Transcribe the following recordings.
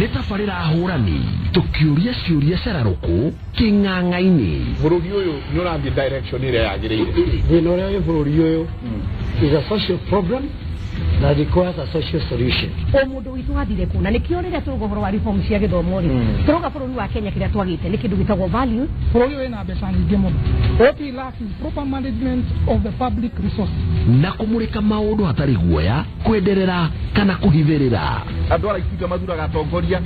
Nĩ tabarĩra hũrani tũkĩũria ciũria cararũkũ kĩng'ang'a-inĩ. Bũrũri ũyũ nĩ ũrathiĩ direction ĩrĩa yagĩrĩire. Thĩna ũrĩa wĩ bũrũri ũyũ is a social problem that requires a social solution. Ũmũndũ witũ wathire kũ? Na nĩkĩo rĩrĩa tũrauga ũhoro wa reform cia gĩthomo rĩ, tũrauga bũrũri wa Kenya kĩrĩa twagĩte nĩ kĩndũ gĩtagwo values. Bũrũri ũyũ wĩna mbeca nyingĩ mũno. What we lack is proper management of the public resources. Na kũmũrĩka maũndũ hatarĩ guoya, kwenderera kana kũhithĩrĩra. Andũ a Laikipia mathuraga atongoria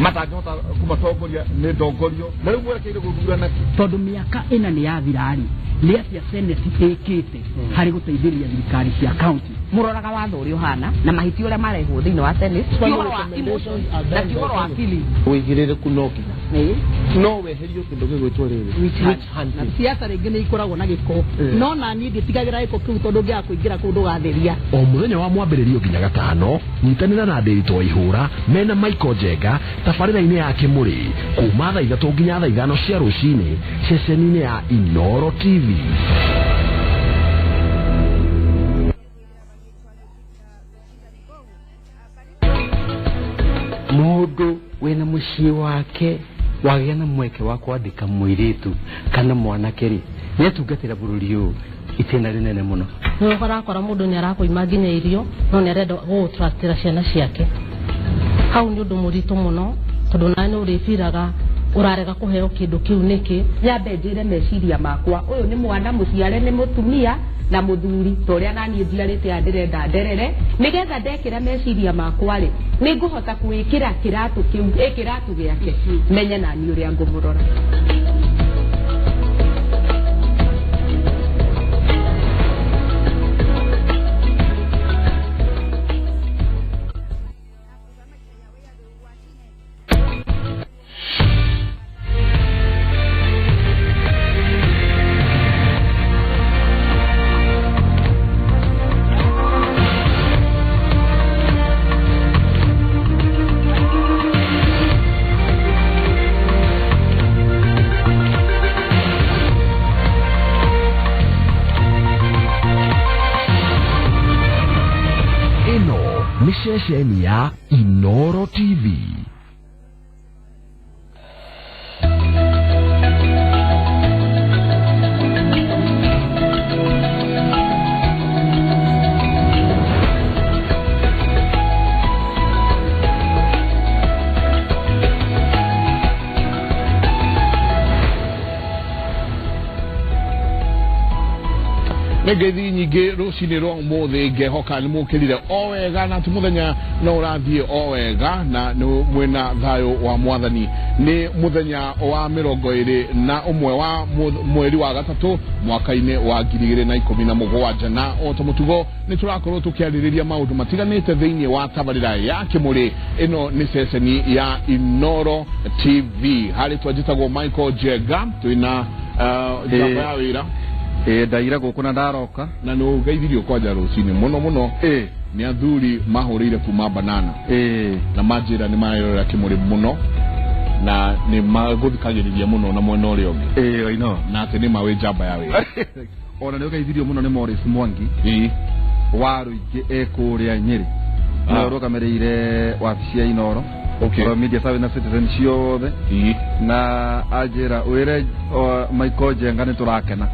matangĩhota kũmatongoria nĩ ndongorio, na rĩu mwerekeire gũthurana kĩ? Tondũ mĩaka ĩna nĩ yathira-rĩ, nĩ atĩa Senate ĩkĩte harĩ gũteithĩrĩria thirikari cia county? Mũroraga watho ũrĩa ũhana na mahĩtia ũrĩa marehwo thĩinĩ wa Senate, ti ũhoro wa emotions na ti ũhoro wa feelings. Ũigĩrĩrĩku no nginya no weherio kĩndũ gĩgwĩtwo rĩrĩ Witch hunt. Witch hunting. Siasa rĩngĩ nĩ ikoragwo na gĩko, no naniĩ ndiĩtigagĩra gĩko kĩu tondũ ũngĩaga kũingĩra kũu ndũgatheria. O mũthenya wa Mwambĩrĩrio nginya Gatano, nyitanĩra na Ndĩritũ wa Ihũra mena Michael Njenga tabarĩra-inĩ ya Kĩmũrĩ kuma thaa 3 nginya thaa 5 cia rũcinĩ ceceni-inĩ ya Inooro TV. Mũndũ wĩna mũciĩ wake wagĩa na mweke wa kwandĩka mũirĩtu kana mwanake rĩ, nĩ atungatĩra bũrũri ũyũ itĩna rĩnene mũno. Nĩ ũrakora mũndũ nĩ arakũima nginya irio no nĩ arenda gũgũtrustĩra ciana ciake. Hau nĩ ũndũ mũritũ mũno tondũ nawe nĩ ũrĩbiraga ũrarega kũheo kĩndũ kĩu nĩkĩ. Nyambe njĩre meciria makwa, ũyũ nĩ mwana mũciare nĩ mũtumia na mũthuri ta ũrĩa naniĩ njiarĩte aya ndĩrenda nderere, nĩgetha ndekĩra meciria makwa rĩ, nĩ ngũhota kwĩkĩra kĩratũ kĩu, ĩ kĩratũ gĩake, menye naniĩ ũrĩa ngũmũrora. Ĩno nĩ ceceni ya Inooro TV. Nĩ ngeithi nyingĩ rũcinĩ rwa ũmũthĩ, ngehoka nĩ mũkĩrire o wega na atĩ mũthenya no ũrathiĩ o wega na nĩ mwĩna thayũ wa mwathani. Nĩ mũthenya wa 21 wa mweri wa gatatũ mwaka-inĩ wa 2017, na o ta mũtugo nĩ tũrakorwo tũkĩarĩrĩria maũndũ matiganĩte thĩinĩ wa tabarĩra ya Kĩmũrĩ. Ĩno nĩ ceceni ya Inooro TV. Harĩ twanjĩtagwo Michael Njenga, twĩna njamba ya wĩra. Ĩĩ, ndaira gũkũ na ndaroka. Na nĩ ũgeithirio kwanja rũcinĩ mũno mũno nĩ athuri mahũrĩire kuma banana na manjĩra nĩ marerorera Kĩmũrĩ mũno na nĩ magũthikagĩrĩria mũno na mwena ũrĩa ũngĩ. Ĩĩ, I know. Na atĩ nĩ ma wĩ njamba ya wĩra. Ona nĩ ũgeithirio mũno nĩ Morris Mwangi wa Rũingĩ e kũrĩa Nyĩrĩ. Nĩwe ũrũgamĩrĩire wabici ya Inooro. Oro media service na Citizen ciothe. Na anjĩra wĩre Michael Njenga nĩ tũrakena.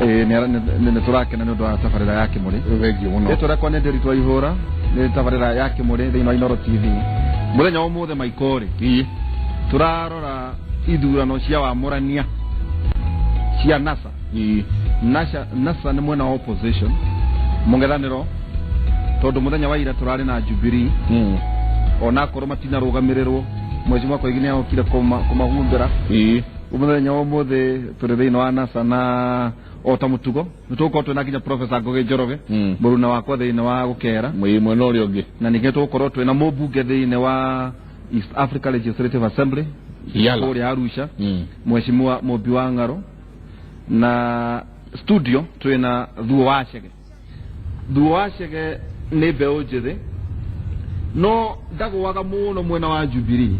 Ĩĩ, nĩ tũrakena nĩ ũndũ wa tabarĩra ya Kĩmũrĩ. Thengiũ mũno. Rĩtwa rĩakwa nĩ Ndĩritũ wa Ihũra, nĩ tabarĩra ya Kĩmũrĩ thĩinĩ wa Inooro TV. Mũthenya wa ũmũthĩ Michael rĩ, tũrarora ithurano cia wamũrania cia NASA. NASA, NASA nĩ mwena wa opposition mũng'ethanĩro, tondũ mũthenya wa ira tũrarĩ na Jubilee onakorwo matinarũgamĩrĩrwo, Mheshimiwa Koigi nĩ ahokire kũmahumbĩra. Mũthenya wa ũmũthĩ tũrĩ thĩinĩ wa NASA na o ta mũtugo nĩ tũgũkorwo twĩna nginya Professor Ngũgĩ Njoroge, mũruna wakwa thĩinĩ wa gũkera Mwena ũrĩa ũngĩ, na ningĩ tũgũkorwo twĩna mũmbunge thĩinĩ wa East Africa Legislative Assembly Yala. kũrĩa Arusha, Mheshimiwa Mũmbi wa Ng'aro, na studio twĩna Thuo wa Chege. Thuo wa Chege nĩ mbeũ njĩthĩ no ndagũaga mũno mwena wa Jubilee,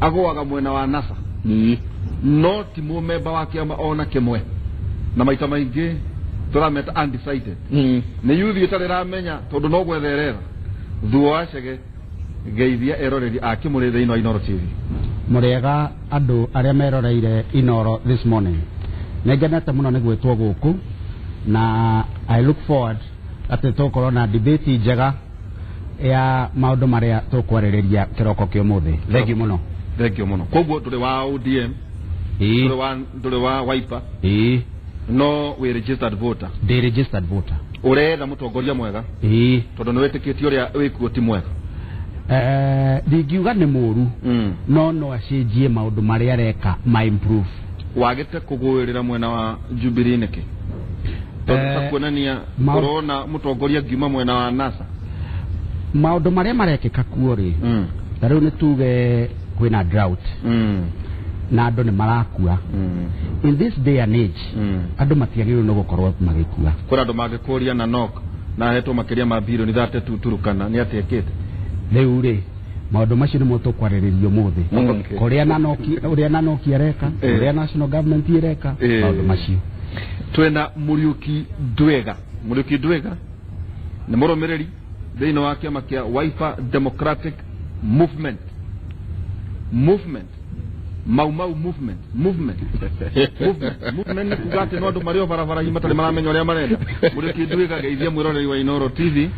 agũaga mwena wa NASA, no ti mũmemba wa kĩama ona kĩmwe, na maita maingĩ tũrameta undecided. Nĩ yuthi ĩtarĩ ramenya tondũ no gwetherera. Thuo wa Chege Geithia eroreri a Kĩmũrĩ thĩinĩ wa Inooro TV. Mũrĩega andũ arĩa meroreire Inooro this morning. Nĩ ngenete mũno nĩ gwĩtwo gũkũ na I look forward atĩ tũgũkorwo na debate njega ya maũndũ marĩa tũkwarĩrĩria kĩroko kĩa ũmũthĩ. Thengiũ mũno. Thengiũ mũno. Koguo ndũrĩ wa ODM, ndũrĩ wa Wiper, Ĩĩ. no wĩ registered voter. Ndĩ registered voter. Ũretha mũtongoria mwega? Ĩĩ. Tondũ nĩ wĩtĩkĩtie ũrĩa wĩkuo ti mwega? Ndingiuga nĩ mũru, no acenjie maũndũ marĩa areka ma improve. Wagĩte kũgũĩrĩra mwena wa Jubilee nĩkĩ? Tondũ ta kuonania ũrona mũtongoria ngiuma mwena wa NASA. Maũndũ marĩa marekĩka kuo rĩ, ta rĩu nĩ tuge kwĩna drought na andũ nĩ marakua. In this day and age, andũ matiagĩrĩirwo nĩ gũkorwo magĩkua. Kwĩna andũ mangĩkũria na nok na ahetwo makĩria ma birioni 32 Turukana nĩ atĩa ĩkĩte? Rĩu rĩ, maũndũ macio nĩmo tũkwarĩrĩria ũmũthĩ. Kũrĩa Nanoki, ũrĩa Nanoki areka, ũrĩa national government ĩreka, maũndũ macio. Twĩna Mũriũki Ndwega. Mũriũki Ndwega nĩ mũrũmĩrĩri thĩinĩ wa kĩama kĩa Wiper Democratic Movement. Movement. Mau Mau Movement. Movement. Movement. Movement nĩ kuga atĩ no andũ marĩ o barabara-inĩ matarĩ maramenya ũrĩa marenda. Mũriũki Ndwega, geithia mwĩroreri wa Inooro TV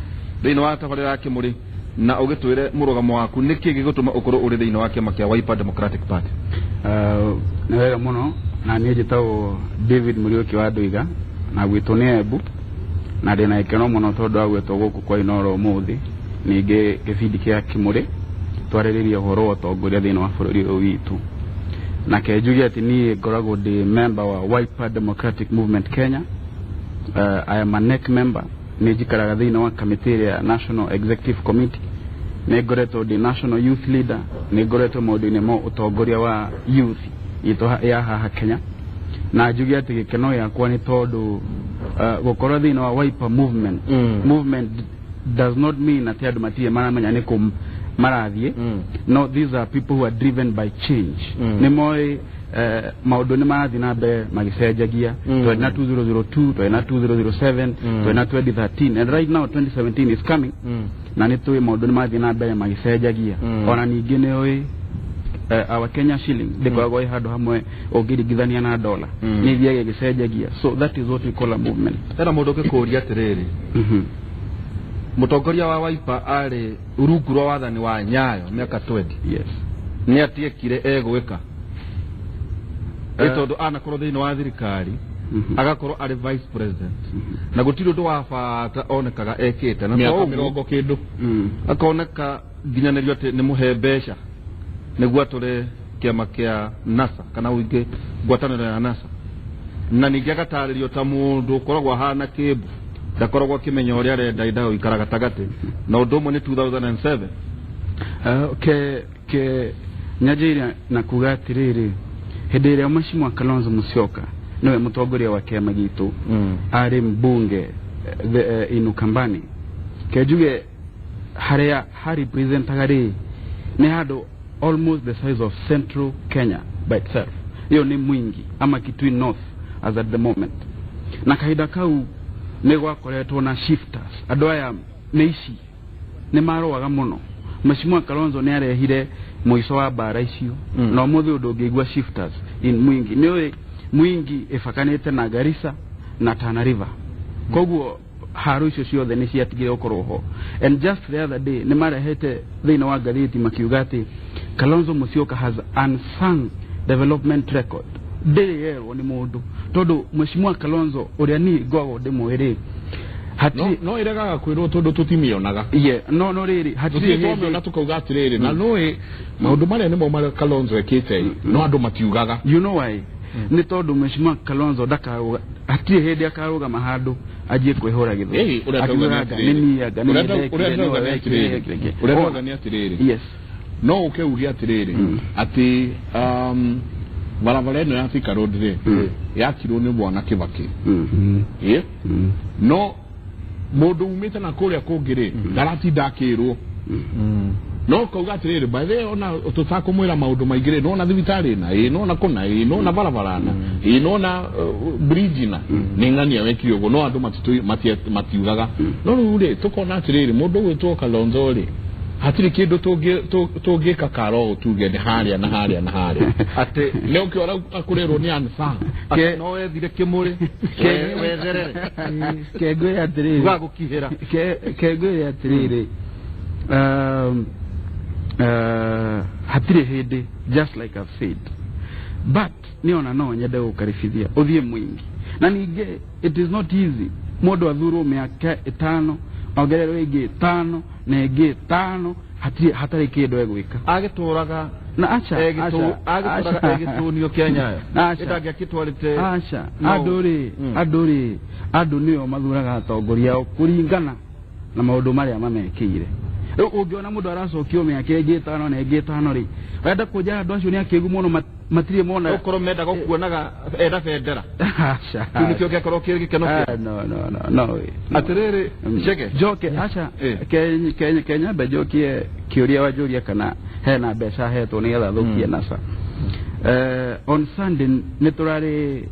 thĩinĩ wa tabarĩra ya Kĩmũrĩ na ũgĩtwĩre mũrũgamo waku, nĩkĩ gĩgũtũma ũkorwo ũrĩ thĩinĩ wa kĩama kĩa Wiper Democratic Party? Nĩ wega mũno. Na niĩ njĩtagwo David Mũriũki wa Ndũiga na gwitũ nĩ Embu, na ndĩna gĩkeno mũno tondũ wa gwĩtwo gũkũ kwa Inooro ũmũthĩ, ningĩ gĩbindi kĩa Kĩmũrĩ, twarĩrĩrie ũhoro wa ũtongoria thĩinĩ wa bũrũri ũyũ witũ. Na ke njuge atĩ niĩ ngoragwo ndĩ member wa Wiper Democratic Movement Kenya. I am a NEC member. Nĩ njikaraga thĩinĩ wa kamĩtĩ ĩrĩa ya National Executive Committee. Nĩ ngoretwo ndĩ national youth leader. Nĩ ngoretwo maũndũ-inĩ ma ũtongoria wa youth itũ ya haha Kenya. Na njuge atĩ gĩkeno gĩakwa nĩ tondũ gũkorwo thĩinĩ wa Wiper movement, movement does not mean atĩ andũ matirĩ maramenya nĩ kũ marathiĩ. No, these are people who are driven by change. Nĩ moĩ maũndũ nĩ marathiĩ na mbere magĩcenjagia. Twarĩ na 2002, twarĩ na 2007, twarĩ na 2013, and right now 2017 is coming, na nĩ tũĩ maũndũ nĩ marathiĩ na mbere magĩcenjagia. Ona ningĩ nĩ ũĩ our Kenya shilling ndĩkoragwo ĩ handũ hamwe ũngĩringithania na dollar, nĩ ithiaga ĩgĩcenjagia. So that is what we call a movement. Hena mũndũ ũngĩkũria atĩrĩrĩ, mũtongoria wa Wiper arĩ rungu rwa wathani wa Nyayo mĩaka 20. Nĩ atiekire egwĩka ĩ tondũ anakorwo thĩinĩ wa thirikari, agakorwo arĩ vice president, na gũtirĩ ũndũ wa bata onekaga ekĩte na mĩaka to ũguo, mĩrongo kĩndũ. Akoneka nginyanĩrio atĩ nĩ mũhe mbeca nĩguo atũre kĩama kĩa NASA kana ũingĩ ngwatanĩro ya NASA, na ningĩ agatarĩrio ta mũndũ ũkoragwo ahana kĩmbu, ndakoragwo akĩmenya ũrĩa arenda, endaga gũikara gatagatĩ, na ũndũ ũmwe nĩ 2007. Ke nyanjĩire na kuga atĩrĩrĩ, hĩndĩ ĩrĩa Mheshimiwa Kalonzo Musyoka, nĩwe mũtongoria wa kĩama gitũ, arĩ mbunge in Ukambani, ke njuge harĩa harepresentaga rĩ nĩ handũ almost the size of central Kenya by itself. Hiyo nĩ Mwingi ama Kitui North as at the moment. Na kahinda kau nĩ gwakoretwo na shifters, andũ aya nĩ ici nĩ marũaga mũno. Mheshimiwa Kalonzo nĩ arehire mũico wa mbara icio, na ũmũthĩ ũndũ ũngĩigua shifters in Mwingi, nĩ ũĩ Mwingi ĩbakanĩte na Garissa na Tana River, koguo haro icio ciothe nĩ ciatigire gũkorwo ho. And just the other day nĩ marehete thĩinĩ wa ngathĩti makiuga atĩ Kalonzo Musyoka has unsung development record. Ndĩrĩ yerwo nĩ mũndũ, tondũ Mheshimiwa Kalonzo ũrĩa niĩ ngoragwo ndĩmũĩ rĩ, No, no ĩregaga kwĩrwo tondũ tũtimĩonaga. Yeah, no rĩrĩ, hatirĩ tũtirĩ hĩndĩ twamĩona tũkauga atĩrĩrĩ, na nũĩ maũndũ marĩa nĩmo marĩa Kalonzo ekĩte, no andũ matiugaga. You know why? Nĩ tondũ Mheshimiwa Kalonzo ndakarũga, hatirĩ hĩndĩ akarũgama handũ anjie kwĩhũra gĩthũri. Ĩĩ, ũrĩa Akiuga ndauga nĩ anga atĩrĩrĩ. nĩ niĩ, anga nĩ niĩ ndekire, Ũrĩa ndauga nĩwe nĩ wekire, atĩrĩrĩ. wekire. Ũrĩa ndauga nĩ atĩrĩrĩ, no ũke uge atĩrĩrĩ atĩ barabara ĩno ya Thika Road rĩ, yakirwo nĩ bwana Kibaki. Ĩ no mũndũ umĩte na kũrĩa kũngĩ rĩ, ndaratinda akĩrwo, no kauga atĩrĩrĩ, by the way, ona tũtakũmwĩra maũndũ maingĩ rĩ, nona thibitarĩ na ĩ, nona kũna ĩ, nona barabara na ĩ, nona bridge na nĩ ng'ania wekire ũguo, no andũ matiugaga. No rĩu rĩ, tũkona atĩrĩrĩ, mũndũ ũgwĩtwo Kalonzo rĩ, Hatirĩ kĩndũ tũngĩka karo tuge nĩ harĩa na harĩa na harĩa. Atĩ nĩ ũkĩora akũrerwo nĩ ansa. Atĩ no wethire kĩmũrĩ wetherere. Kengwĩre atĩrĩrĩ. Gagũkihĩra. Kengwĩre atĩrĩrĩ, hatirĩ hĩndĩ, just like I've said, but nĩ ona no nyende gũkaribithia ũthiĩ mũingĩ, na ningĩ it is not easy mũndũ athurwo mĩaka 5, ongererwo ĩngĩ 5 na ĩngĩ 5, hatirĩ hatarĩ kĩndũ egwĩka. Agĩtũraga na aca agĩtũraga egĩtũnio kĩa Nyayo. Aca. Ĩtangĩakĩtwarĩte. Aca, andũ rĩ, andũ rĩ, andũ nĩo mathuraga atongoria ao kũringana na maũndũ marĩa mamekĩire. Rĩu ũngĩona mũndũ aracokio mĩaka ĩngĩ 5 na ĩngĩ 5 rĩ, wenda kũnjĩra andũ acio nĩ akĩgu mũno, matirĩ mona. Ũkorwo mendaga gũkuonaga ena bendera. Aca. Kĩu nĩkĩo gĩakorwo kĩrĩ gĩkeno kĩao. No, no, no, no. Atĩrĩrĩ, Chege. Njoke, aca, Kenya mbe njokie kĩũria wanjũria kana hena mbeca hetwo nĩgetha thũkie NASA. On Sunday nĩ tũrarĩ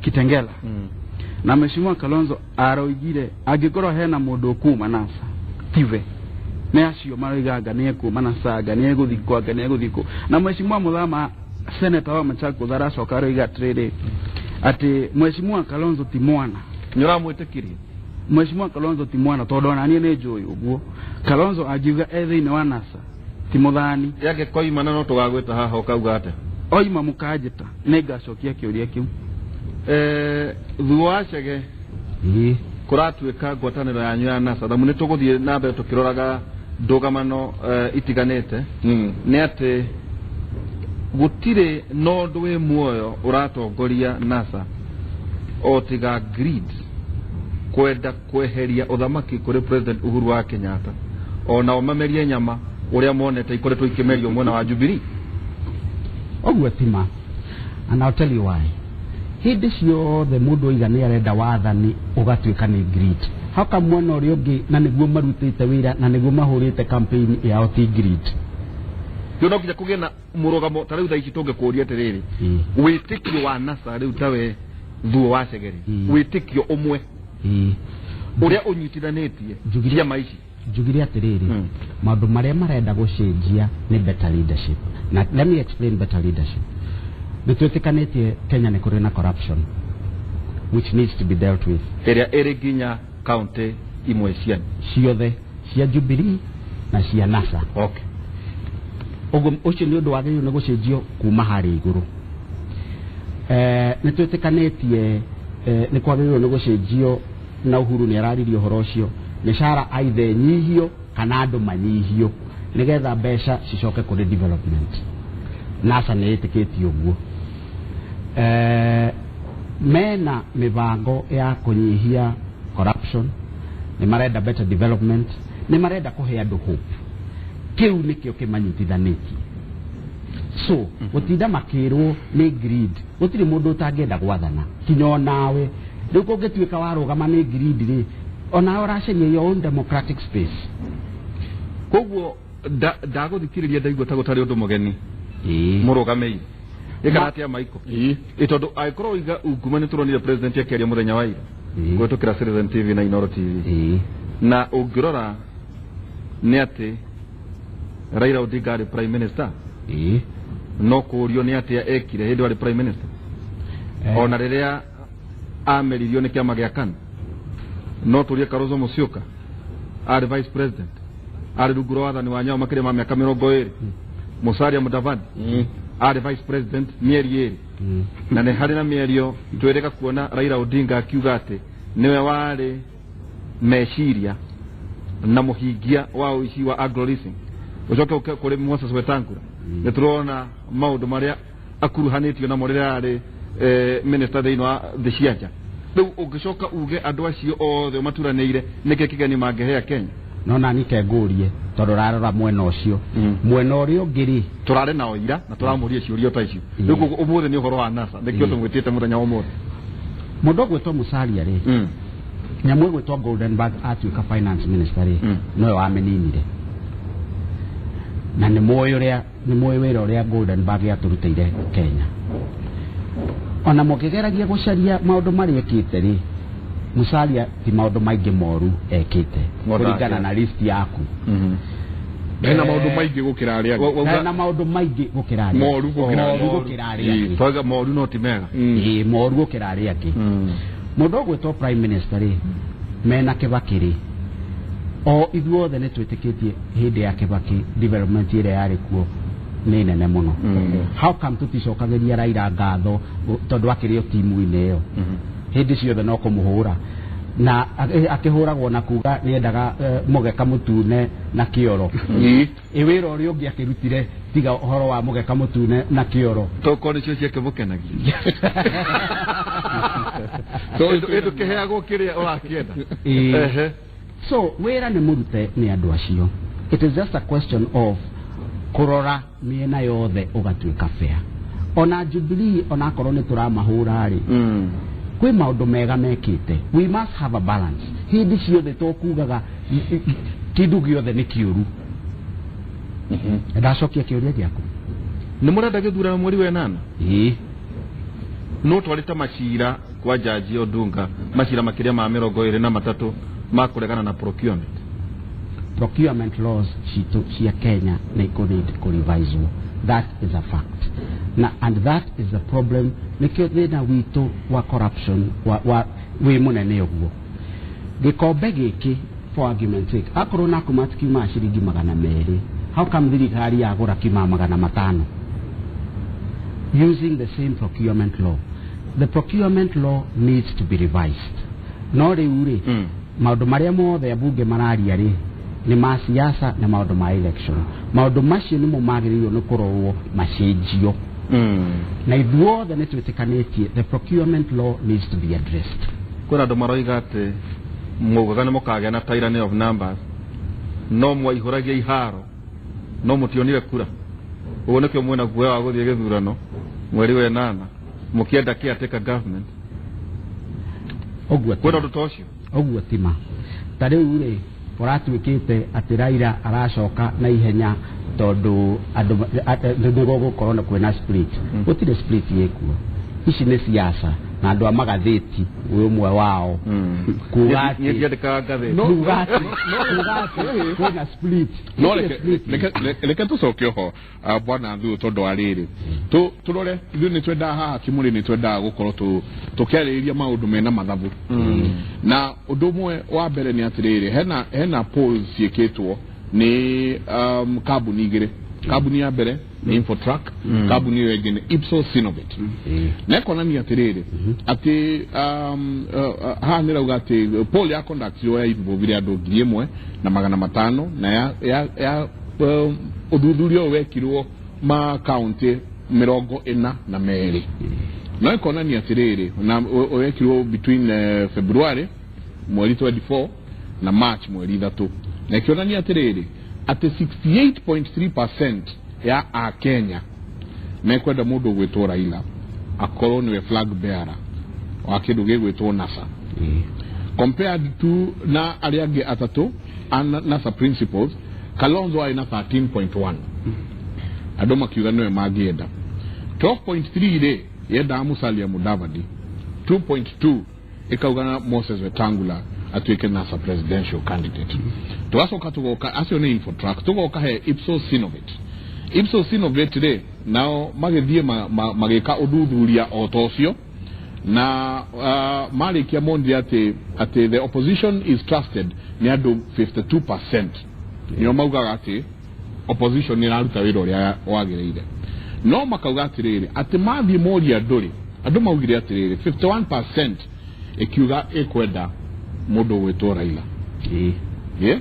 Kitengela. Na Mheshimiwa Kalonzo aroigire angĩkorwo hena mũndũ ũkuma NASA tiwe, nĩ acio maroiga anga nĩ ekuma NASA, anga nĩ egũthikwo, anga nĩ egũthikwo. Na Mheshimiwa Muthama, senator wa Machakos, aracoka aroiga atĩrĩrĩ, atĩ Mheshimiwa Kalonzo ti mwana. Nĩ ũramwĩtĩkirie? Mheshimiwa Kalonzo ti mwana, tondũ ona niĩ nĩ njũĩ ũguo. Kalonzo angiuga e thĩinĩ wa NASA ti mũthani. Yake koima na no tũgagwĩta haha ũkauga atĩa? Oima mũkanjĩta, nĩngacokia kĩũria kĩu. Thuo wa Chege kũratuĩka ngwatanĩro yanyu ya NASA, thamu nĩ tũgũthiĩ na mbere tũkĩroraga ndũgamano itiganĩte. Nĩ atĩ gũtirĩ na ũndũ wĩ muoyo ũratongoria NASA o tiga greed, kwenda kweheria ũthamaki kũrĩ President Uhuru wa Kenyatta, onao mamerie nyama ũrĩa monete ikoretwo ikĩmerio mwena wa Jubilee. Ũguo ti ma, and I'll tell you why. Hĩndĩ ciothe mũndũ oiga nĩ arenda wathani ũgatuĩka nĩ greed. Haka mwena ũrĩa ũngĩ na nĩguo marutĩte wĩra na nĩguo mahũrĩte campaign yao ti greed. Rĩu no nginya kũgĩe na mũrũgamo. Ta rĩu thaa ici tũngĩkũria atĩrĩrĩ, wĩtĩkio wa NASA rĩu tawe Thuo wa Chegeri, wĩtĩkio ũmwe ũrĩa ũnyitithanĩtie ciama ici. Njugire atĩrĩrĩ, maũndũ marĩa marenda gũcenjia nĩ better leadership. Na let me explain better leadership. Nĩ twĩtĩkanĩtie Kenya nĩ kũrĩ na corruption which needs to be dealt with, ĩrĩa ĩrĩ nginya kaunti imwe cianyu ciothe cia Jubilee na cia NASA. Ũguo ũcio nĩ ũndũ wagĩrĩirwo nĩ gũcenjio kuma harĩa igũrũ. Nĩ twĩtĩkanĩtie nĩ kwagĩrĩirwo nĩ gũcenjio, na Uhuru nĩ araririe ũhoro ũcio, mĩcara aithe ĩnyihio kana andũ manyihio nĩgetha mbeca cicoke kũrĩ development. NASA nĩ ĩtĩkĩtie ũguo. Mena mĩbango ya kũnyihia corruption, nĩ marenda better development, nĩ marenda kũhe andũ hope. Kĩu nĩkĩo kĩmanyitithanĩtie. So gũtinda makĩrwo nĩ greed, gũtirĩ mũndũ ũtangĩenda gwathana kinya onawe. Rĩu kũngĩtuĩka warũgama nĩ greed rĩ, onawe ũracaria your own democratic space. Koguo ndagũthikĩrĩria ndaigua ta gũtarĩ ũndũ mũgeni mũrũgamĩire ĩkana atĩa Maiko, tondũ angĩkorwo oiga unguma nĩ tũronire president akĩaria mũthenya wa ira kũhĩtũkĩra Citizen TV na Inooro TV, na ũngĩrora nĩ atĩ Raila Odinga arĩ prime minister, no kũũrio nĩ atĩa ekire hĩndĩ arĩ prime minister, ona rĩrĩa ameririo nĩ kĩama gĩa KANU. No tũrie Kalonzo Musyoka arĩ vice president, arĩ rungu rwa wathani wa Nyayo makĩria ma mĩaka 20. Musalia Mudavadi arĩ vice president mĩeri 2, na nĩ harĩ na mĩario twĩrĩga kuona Raila Odinga akiuga atĩ nĩwe warĩ meciria na mũhingia wa ũici wa Agro Leasing. Ũcoke ũke kũrĩ Moses Wetangula, nĩ tũrona maũndũ marĩa akuruhanĩtio namo rĩrĩa arĩ minister thĩinĩ wa thĩ cia nja. Rĩu ũngĩcoka uge andũ acio othe ũmaturanĩire nĩkĩ kĩgeni mangĩhea Kenya? No nani kengũrie, tondũ ũrarora mwena ũcio, mwena ũrĩa ũngĩ rĩ? Tũrarĩ nao ira na tũramũria ciũria ta icio. Rĩu koguo ũmũthĩ nĩ ũhoro wa NASA, nĩkĩo tũmwĩtĩte mũthenya wa ũmũthĩ. Mũndũ ũgwĩtwo Musalia rĩ, nyamũ ĩgwĩtwo Goldenberg atuĩka finance minister rĩ, nowe wamĩninire, na nĩ mũĩ ũrĩa, nĩ mũĩ wĩra ũrĩa Goldenberg yatũrutĩire Kenya. Ona mũkĩgeragia gũcaria maũndũ marĩa ekĩte rĩ, Musalia ti maũndũ maingĩ moru ekĩte kũringana na list yaku. Ena maũndũ maingĩ gũkĩra arĩa angĩ. Na maũndũ maingĩ gũkĩra arĩa Moru gũkĩra moru arĩa angĩ. gũkĩra arĩa angĩ. Twauga moru no ti mega. Ĩĩ, moru gũkĩra arĩa angĩ. Mũndũ ũgwĩtwo prime minister rĩ, mena Kĩbakĩ rĩ, o ithuothe nĩ twĩtĩkĩtie hĩndĩ ya Kĩbakĩ development ĩrĩa yarĩ kuo nĩ nene mũno. How come tũticokagĩria Raila ngatho tondũ akĩrĩ o timu-inĩ ĩyo hĩndĩ ciothe no kũmũhũra na akĩhũragwo na kuga nĩendaga mũgeka mũtune na kĩoro? Ĩ wĩra ũrĩa ũngĩ akĩrutire tiga ũhoro wa mũgeka mũtune na kĩoro? Tokorwo nĩcio ciakĩmũkenagia. Ndũkĩheagwo kĩrĩa ũrakĩenda. Ĩĩ. Ehe. So wĩra nĩ mũrute nĩ andũ acio. It is just a question of kũrora mĩena yothe ũgatuĩka fair. Ona Jubilee, onakorwo nĩ tũramahũra rĩ, kwĩ maũndũ mega mekĩte. We must have a balance. Hĩndĩ ciothe tokugaga kĩndũ gĩothe nĩ kĩũru. Ndacokia kĩũria gĩaku. Nĩ mũrenda gĩthurano mweri wa ĩnana? Ĩĩ. No twarĩte macira kwa jaji Odunga, macira makĩria ma 23 ma kũregana na procurement. Procurement laws citũ cia Kenya nĩ ikũ-need kũreviswo. That is a fact, na and that is the problem. Nĩkĩo thĩna witũ wa corruption wa wĩ mũnene ũguo. Gĩkombe gĩkĩ, for argument sake, akorwo Nakumatt kiumaga ciringi 200, how come thirikari yagũra kiumaga 500 using the same procurement law? The procurement law needs to be revised. No rĩu rĩ, maũndũ marĩa mothe ambunge mararia rĩ, nĩ ma siasa na maũndũ ma election. Maũndũ macio nĩmo magĩrĩirwo nĩ kũrorwo macenjio, na ithuothe nĩ twĩtĩkanĩtie the procurement law needs to be addressed. Kwĩna andũ maroiga atĩ maugaga nĩ mũkagĩa na tyranny of numbers, no mwaihũragia iharo no mũtionire kura. Ũguo nĩkĩo mwĩna guoya wa gũthiĩ gĩthurano mweri wa ĩnana, mũkĩenda caretaker government. Ũguo Kwĩna ũndũ ta ũcio? Ũguo tima. Ta rĩu rĩ, ũratuĩkĩte atĩ Raila aracoka na ihenya tondũ andũ nĩguo gũkorwo na kwĩna split. Gũtirĩ split ĩkuo. Ici nĩ siasa na andũ a magathĩti, wĩ ũmwe wao, kuga Niĩ atĩ ndiandĩkaga ngathĩti. Kuga atĩ kwĩna split. No Gũtirĩ reke split. reke tũcoke ho, bwana Thuo, tondũ wa rĩrĩ, tũrore ithuĩ nĩ twendaga haha Kĩmũrĩ, nĩ twendaga gũkorwo tũkĩarĩrĩria maũndũ mena mathabu. Na ũndũ ũmwe wa mbere nĩ atĩrĩrĩ, hena polls ciĩkĩtwo nĩ kambuni igĩrĩ. Kambuni ya mbere nĩ Infotrack, kambuni ĩyo ĩngĩ nĩ Ipsos Synovate, na ĩkonania atĩrĩrĩ, atĩ haha nĩ rauga atĩ poll ya conduct yo ya involvire andũ 1,500, na ya ũthuthuria ũyũ wekirwo ma kaunti 42, no ĩkonania atĩrĩrĩ, na wekirwo between February mweri 24 na March mweri 3, na ĩkĩonania atĩrĩrĩ, atĩ 68.3% ya akenya mekwenda mũndũ ũgwĩtwo Raila akorwo nĩwe flag bearer wa kĩndũ gĩgwĩtwo NASA, compared to na arĩa angĩ atatũ a NASA principles. Kalonzo arĩ na 13.1, andũ makiuga nĩwe mangĩenda. 12.3 rĩ, yendaga Musalia Mudavadi. 2.2 ĩkauga na Moses Wetangula atuĩke NASA presidential candidate. Tũgacoka tũgoka, acio nĩ Infotrack. Tũgoka he Ipsos Synovate. Ipsos Synovate rĩ, nao magĩthiĩ magĩka ũthuthuria o ta ũcio, na marĩkia monire atĩ the opposition is trusted nĩ andũ 52%, nĩo maugaga atĩ opposition nĩ ĩraruta wĩra ũrĩa wagĩrĩire. No makauga atĩrĩrĩ, atĩ mathiĩ moria andũ rĩ, andũ maugire atĩrĩrĩ, 51% ĩkiuga ĩkwenda mũndũ ũgwĩtwo Raila. Yeah?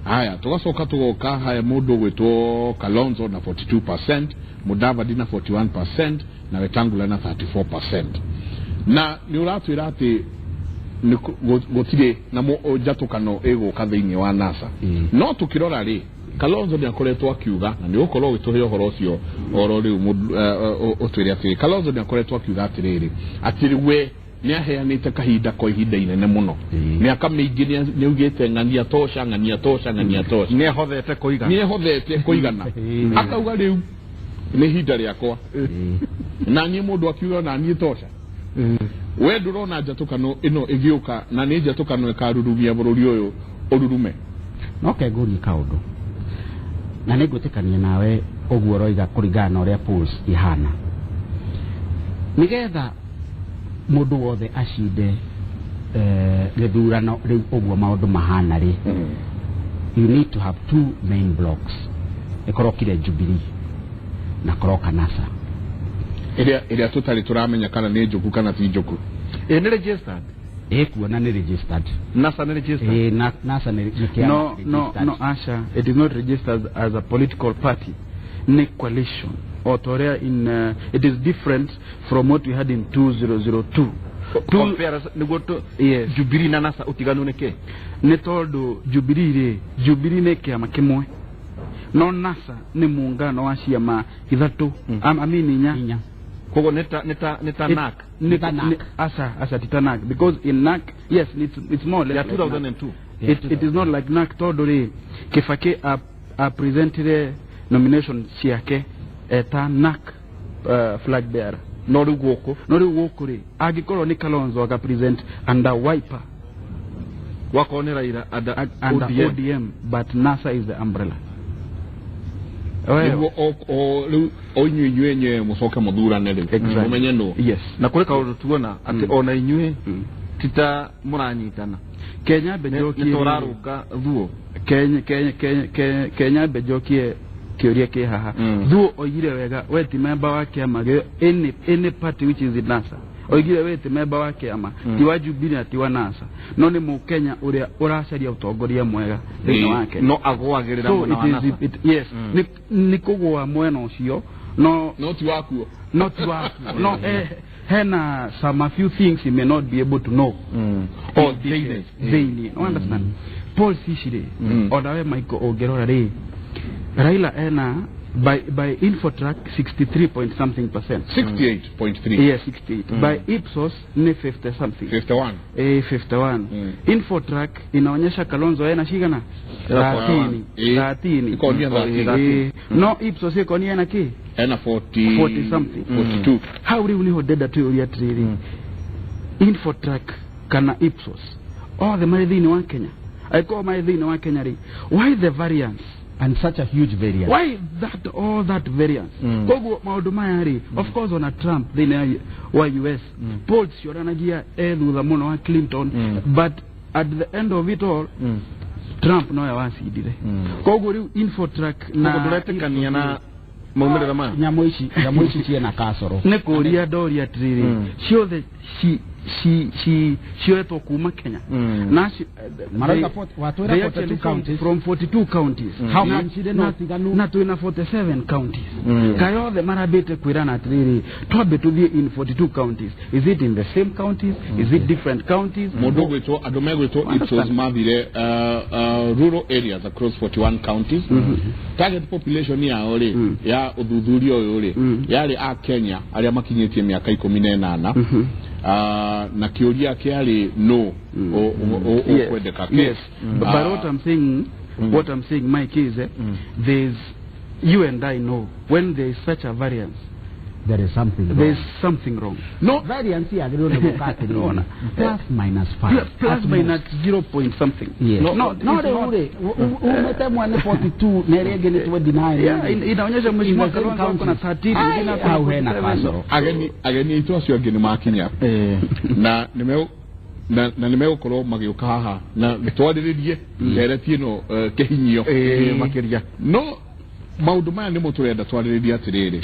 Haya, tugacoka tugoka haya, mũndũ ũgwĩtwo Kalonzo na 42%, Mudavadi na 41%, na Wetangula na 34%. Na nĩ ũratwĩra atĩ nĩ gũtirĩ na njatũkano ĩgũka thĩinĩ wa NASA. No tũkĩrora rĩ, Kalonzo nĩ akoretwo akiuga, na nĩ ũgũkorwo ũgĩtũhe ũhoro ũcio oro rĩu, ũtwĩre atĩrĩ, Kalonzo nĩ akoretwo akiuga atĩrĩrĩ, atĩ we nĩ aheanĩte kahinda kwa ihinda inene mũno, mĩaka mĩingĩ, nĩ augĩte ng'ania tosha, ng'ania tosha, ng'ania tosha. Nĩ ahothete kũigana. Nĩ ehothete kũigana, akauga rĩu nĩ ihinda rĩakwa na niĩ. Mũndũ akiuga na niĩ tosha. We ndũrona njatũkano ĩno ĩgĩũka, na nĩ njatũkano ĩkarurumia bũrũri ũyũ ũrurume? No ke ngũrie kaũndũ. Na nĩ ngwĩtĩkania nawe ũguo ũroiga kũringana na ũrĩa polls ihana. Nĩgetha mũndũ wothe acinde gĩthurano rĩu ũguo maũndũ mahana rĩ, you need to have two main blocks. Ĩkorokire Jubilee na koroka NASA. Ĩrĩa tũtarĩ tũramenya kana nĩ njũku kana ti njũku. Ĩ nĩ registered? Ĩkuona nĩ registered. NASA nĩ registered? Ĩ, NASA nĩ kĩama No, registered. no, Asha, it is not registered as a political party. Ni coalition. Otoria in it is different from what we had in 2002. Compare nĩguo tu. Yes. Jubilee na NASA ũtiganu nĩ kĩ? Nĩ tondũ Jubilee rĩ, Jubilee nĩ kĩama kĩmwe. No NASA nĩ muungano wa ciama ithatũ. I mean inya. Inya. Koguo nĩ ta NAC. Ta NAC. Asa ti ta NAC, because in NAC, yes, it's more or less Ya like NAC. 2002. It is not like NAC tondũ rĩ, Kibaki a presentire nomination ciake eta NAC flag bearer. No rĩu gũkũ No rĩu gũkũ rĩ, angĩkorwo nĩ Kalonzo aka present under Wiper, wakorwo nĩ Raila under under ODM. ODM, but NASA is the umbrella. Nĩguo rĩu o inyuĩ enyewe mũcoke mũthurane rĩu mũmenye nũ. Yes. Na kũrĩ kaũndũ tuona atĩ ona inyuĩ ti ta mũranyitana. Kenya mbe Nĩ njokie ta ũrarũnga thuo. Kenya mbe njokie kĩũria kĩ haha. Thuo oigire wega we ti memba wa kĩama gĩ any party which is in NASA. Oigire we ti memba wa kĩama, ti wa Jubilee na ti wa NASA, no nĩ mũkenya ũrĩa ũracaria ũtongoria mwega thĩinĩ wake. No agũagĩrĩra So mwena wa it is NASA. yes, nĩ kũgũa mwena ũcio, no no ti wakuo. No ti wakuo, no hena some a few things he may not be able to know. Oh, thĩinĩ. Thĩinĩ, no understand polls ici rĩ, ona we Michael ũngĩrora rĩ, Raila ena by Infotrack 63 point something percent. 68.3. Yes, 68. By Ipsos ni 50 something. 51. 51. Infotrack inaonyesha Kalonzo ena cigana? 13. 13. Ikonia 13. No Ipsos ikonia ena ki? Ena 40. 40 something. 42. Hau rĩu nĩho ndenda twĩũria atĩrĩrĩ, Infotrack kana Ipsos othe marĩ thĩinĩ wa Kenya? Angĩkorwo marĩ thĩinĩ wa Kenya rĩ, why the variance? And such a huge variance. Why that all that variance? Koguo maũndũ maya rĩ, of course ona Trump thĩinĩ wa US, polls cionanagia e thutha mũno wa Clinton, but at the end of it all Trump nowe wacindire. Koguo rĩu Infotrack na Koguo ndũretĩkania na maumĩrĩra maya? Nyamũ ici ciĩna kasoro. Nĩ kũria ndoria atĩrĩrĩ, ciothe cioetwo kuma Kenya na Marauga watwĩra they 42 actually counties. From 42 counties. How come cirĩ na ũtiganu? Na twĩna 47 counties. Kayothe marambĩte kwĩrana atĩrĩrĩ, twambe tũthiĩ in 42 counties. Is it in the same counties? Is it different counties? Mũndũ ũgwĩtwo, andũ megwĩtwo Ipsos mathire rural areas across 41 counties. Target population yao rĩ ya ũthuthuria ũyũ rĩ yarĩ a Kenya arĩa makinyĩtie mĩaka 18, na kĩũria kĩarĩ no ũkwendeka. Yes. But what I'm saying, Mike, is there's you and I know when there is such a variance, there is something wrong. There's something wrong. No. Variance yagĩrĩirwo nĩ gũka atĩrĩrĩ, Ona. plus minus 5. Plus at minus most. 0 point something. Yes. No, No, it's rĩu not. rĩ, umĩte mwene 42 na ĩrĩa ĩngĩ nĩ 29. Yeah, inaonyesha mheshimiwa In the same Kalonzo ako na counties. 13, mwingine Ai, ako na hau hena 47. kasoro. Ageni aitũ acio angĩ nĩ makinya na nĩmegũkorwo magĩũka haha na twarĩrĩrie ndereti ĩno kĩhinyio makĩria. No maũndũ maya nĩmo tũrenda twarĩrĩrie atĩrĩrĩ,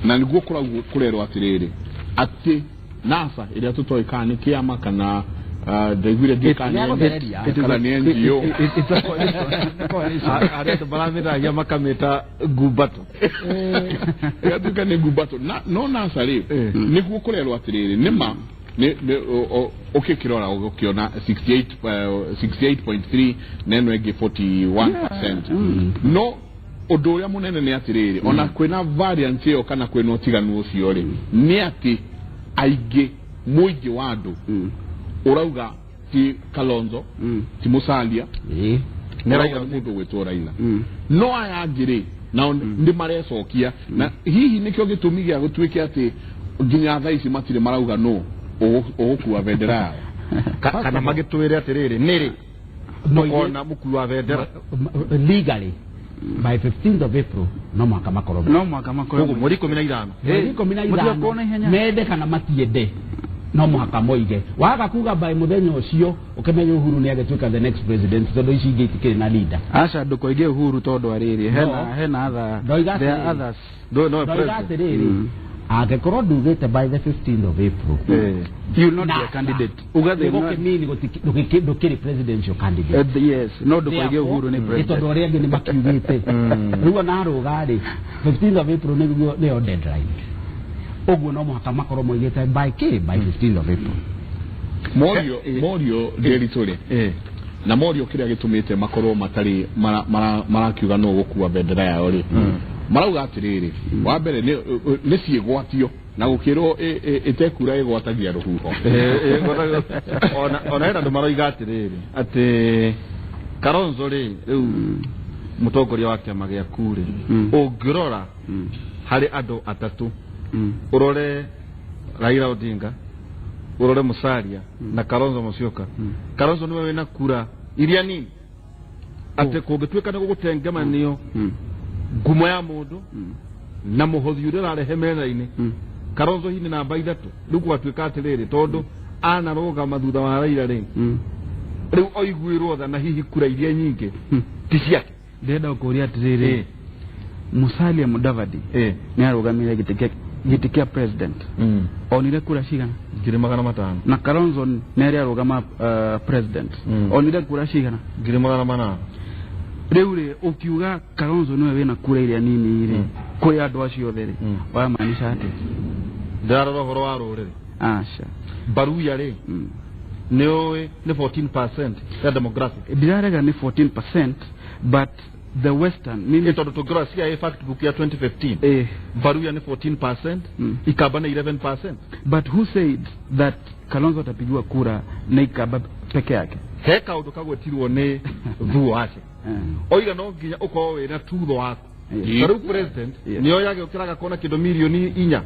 na nĩguo kũragwo kũrerwo atĩrĩrĩ atĩ NASA ĩrĩa tũtoĩ kana nĩ kĩama kana ndaiguire ndiĩ kana nĩ kana nĩ NGO. It's a coalition. Arĩa andũ maramĩragia makamĩta ngumbato. Ĩgatuĩka nĩ ngumbato. No NASA rĩ, nĩguo kũrerwo atĩrĩrĩ nĩma ũkĩkĩrora ũgũkĩona 68, 68.3 na ĩno ĩngĩ 41%. No ũndũ ũrĩa mũnene nĩ atĩrĩrĩ, ona kwĩna variance ĩyo kana kwĩna ũtiganu ũcio rĩ, nĩ atĩ aingĩ, mũingĩ wa andũ ũrauga ti Kalonzo, ti Musalia, Nĩ ũrauga Raila. nĩ mũndũ ũgwĩtwo Raila. No aya angĩ rĩ, nao nĩ marecokia, na hihi nĩkĩo gĩtũmi gĩa gũtuĩke atĩ nginya thaa ici matirĩ marauga nũ ũgũkua bendera yao. Kana magĩtwĩre atĩrĩrĩ nĩrĩ tũkona mũkui wa bendera. Legally. By 15th of April no mũhaka makorwo No mũhaka makorwo. Koguo mweri 15. Mweri 15. Mũtigakorwo na ihenya. Mende kana matiende, no mũhaka moige. Waga kuga by mũthenya ũcio, ũkĩmenya Uhuru nĩ agĩtuĩka the next president, tondũ ici ingĩ itikĩrĩ na leader. Aca, ndũkoige Uhuru tondũ arĩrĩ hena No. hena other Ndoiga there are atĩrĩrĩ. others. No, no, Ndoiga president. atĩrĩrĩ, angĩkorwo ndugĩte by the 15th of April, You will not be a candidate. Uga they not nĩgũkĩmini ndũkĩrĩ presidential candidate. Yes, no ndũkoige Uhuru nĩ nĩ president. tondũ arĩa angĩ nĩ makiugĩte. Rĩu ona arũga rĩ, 15th of April nĩguo nĩyo deadline. Ũguo no mũhaka makorwo moigĩte by k by 15th of April. Morio, morio Nderitu rĩ, na morio kĩrĩa gĩtũmĩte makorwo matarĩ marakiuga no gũkua bendera yao rĩ, marauga atĩrĩrĩ, wa mbere nĩ ciĩgwatio na gũkĩrwo ĩtekura ĩgwatagia rũhuho. Ona hena andũ maroiga atĩrĩrĩ atĩ Kalonzo rĩ, rĩu mũtongoria wa kĩama gĩaku rĩ, ũngĩrora harĩ andũ atatũ, ũrore Raila Odinga, ũrore Musalia na Kalonzo Musyoka, Kalonzo nĩwe wĩna kura iria nini, atĩ kũngĩtuĩka nĩ gũgũtengemanio ngumo ya mũndũ na mũhothi ũrĩa ũrarehe metha-inĩ, Kalonzo hihi nĩ namba 3. Rĩu gũgatuĩka atĩrĩrĩ, tondũ anarũgama thutha wa Raila rĩ, rĩu oiguĩrwo tha na hihi kura iria nyingĩ ti ciake. Ndĩrenda gũkũria atĩrĩrĩ, Musalia Mudavadi nĩ arũgamĩire gĩtĩ kĩa president, onire kura cigana? 500,000. Na Kalonzo nĩ arĩ arũgama president, onire kura cigana? 800,000. Rĩu rĩ, ũkiuga Kalonzo nĩwe wĩna kura iria nini rĩ kũrĩ andũ acio othe rĩ, wamaanisha atĩ Ndĩrarora ũhoro wa rũrĩrĩ. Aca. Baruya rĩ, nĩ ũĩ nĩ 14% ya demographic. Ndirarega nĩ 14%, but the western mimi Ĩ tondũ tũngĩrora CIA factbook ya 2015, Baruya nĩ 14%, Ikamba nĩ 11%. But who said that Kalonzo atapigiwa kura na Ikamba peke yake? He kaũndũ kagwetirwo nĩ thuo ace oiga no nginya ũkorwo wĩna tutho waku. Ta rĩu president nĩo yagĩũkĩra agakona kĩndũ mirioni 4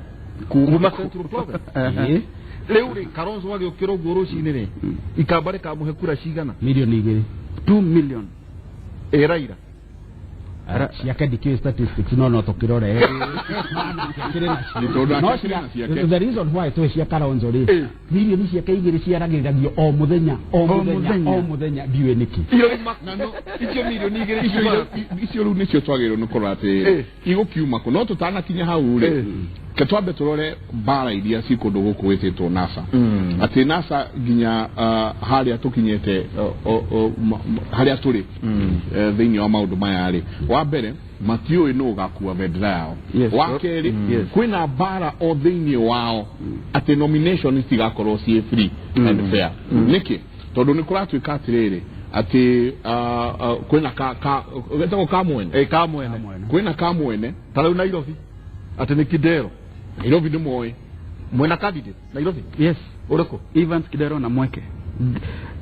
kuma Central Province. Rĩu rĩ, Kalonzo agĩũkĩra ũguo rũcinĩ rĩ, Ikamba rĩkamũhe kura cigana? Mirioni 2. 2 million. Ĩ Raila? Ciake ndikĩũĩ statistics, no tũkĩrore. Tondũ No ake akĩrĩ na ciake. The reason why twĩ cia Kalonzo rĩ, mirioni ciake 2 ciaragĩrĩragio o mũthenya o mũthenya o mũthenya, ndiũĩ nĩkĩ. Icio mirioni 2 Icio rĩu nĩcio twagĩrĩirwo nĩ kũrora atĩ igũkiuma kũ. No tũtanakinya hau rĩ, ke twambe tũrore mbara iria ci kũndũ gũkũ gwĩtĩtwo NASA, atĩ NASA nginya harĩa tũkinyĩte, harĩa tũrĩ thĩinĩ wa maũndũ maya rĩ, wa mbere matiũĩ nũ ũgakua bendera yao. Wa kerĩ, kwĩna mbara o thĩinĩ wao atĩ nomination citigakorwo ciĩ free and fair. Nĩkĩ? Tondũ nĩ kũratuĩka atĩrĩrĩ, atĩ kwĩna ka getagwo ka mwene. Ĩ, ka mwene. Kwĩna ka mwene. Ta rĩu Nairobi atĩ nĩ Kidero. Nairobi nĩ moĩ mwena candidate Nairobi. Yes. Ũrĩkũ? Evans Kidero na Mweke.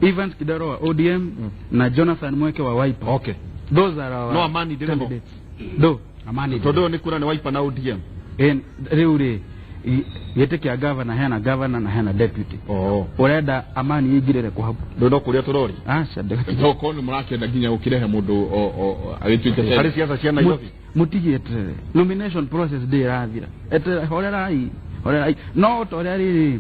Evans Kidero wa ODM na Jonathan Mweke wa Wiper. Okay. Those are our No Amani ndĩrĩ ho. candidates. Do. Amani. Tondũ ũyũ nĩ kura nĩ Wiper na ODM. Rĩu rĩ, gĩtĩ kĩa governor hena governor na hena deputy. Ũrenda Amani ĩingĩrĩre kũ hau? Ndũ no kũrĩa tũrori. Aca. Tokorwo nĩ mũrakĩenda nginya gũkĩrehe mũndũ agĩtuĩke Harĩ ciaca cia Nairobi. Mũtigieterere, nomination process ndĩ ĩrathira. Eterera, horerai, horerai. No ta ũrĩa rĩrĩ,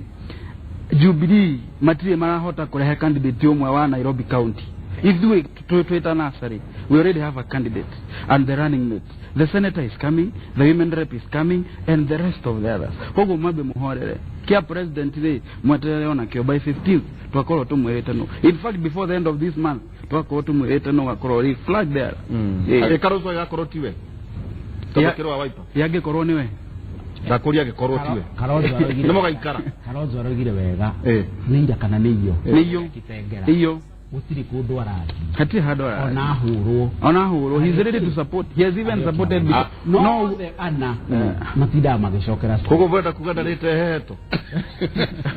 Jubilee matirĩ marahota kũrehe candidate ũmwe wa Nairobi County, ithuĩ twĩta NASA rĩ, we already have a candidate and the running mate. The senator is coming, the women rep is coming, and the rest of the others. Koguo mwambe mũhorere. Kĩa president rĩ, mweterere onakĩo, by 15th twakorwo tũmwĩrĩte no. In fact, before the end of this month twakorwo tũmwĩrĩte no gakorwo rĩ flag there. Ĩ Kalonzo agakorwo tiwe tondũ kĩrĩ wa Wiper. Yangĩkorwo nĩwe. Ndakũria angĩkorwo tiwe. Kalonzo aroigire Nĩ mũgaikara. Kalonzo aroigire wega, nĩ ira kana nĩ iyo. Nĩ iyo. Kitengera. Iyo. Gũtirĩ kũndũ arathiĩ. Hatirĩ handũ arathiĩ. Ona ahũrwo. Ona ahũrwo, he's ready to support. He has even supported no othe ana matindaga magĩcokera. Koguo mwenda kuga ndarĩte heto.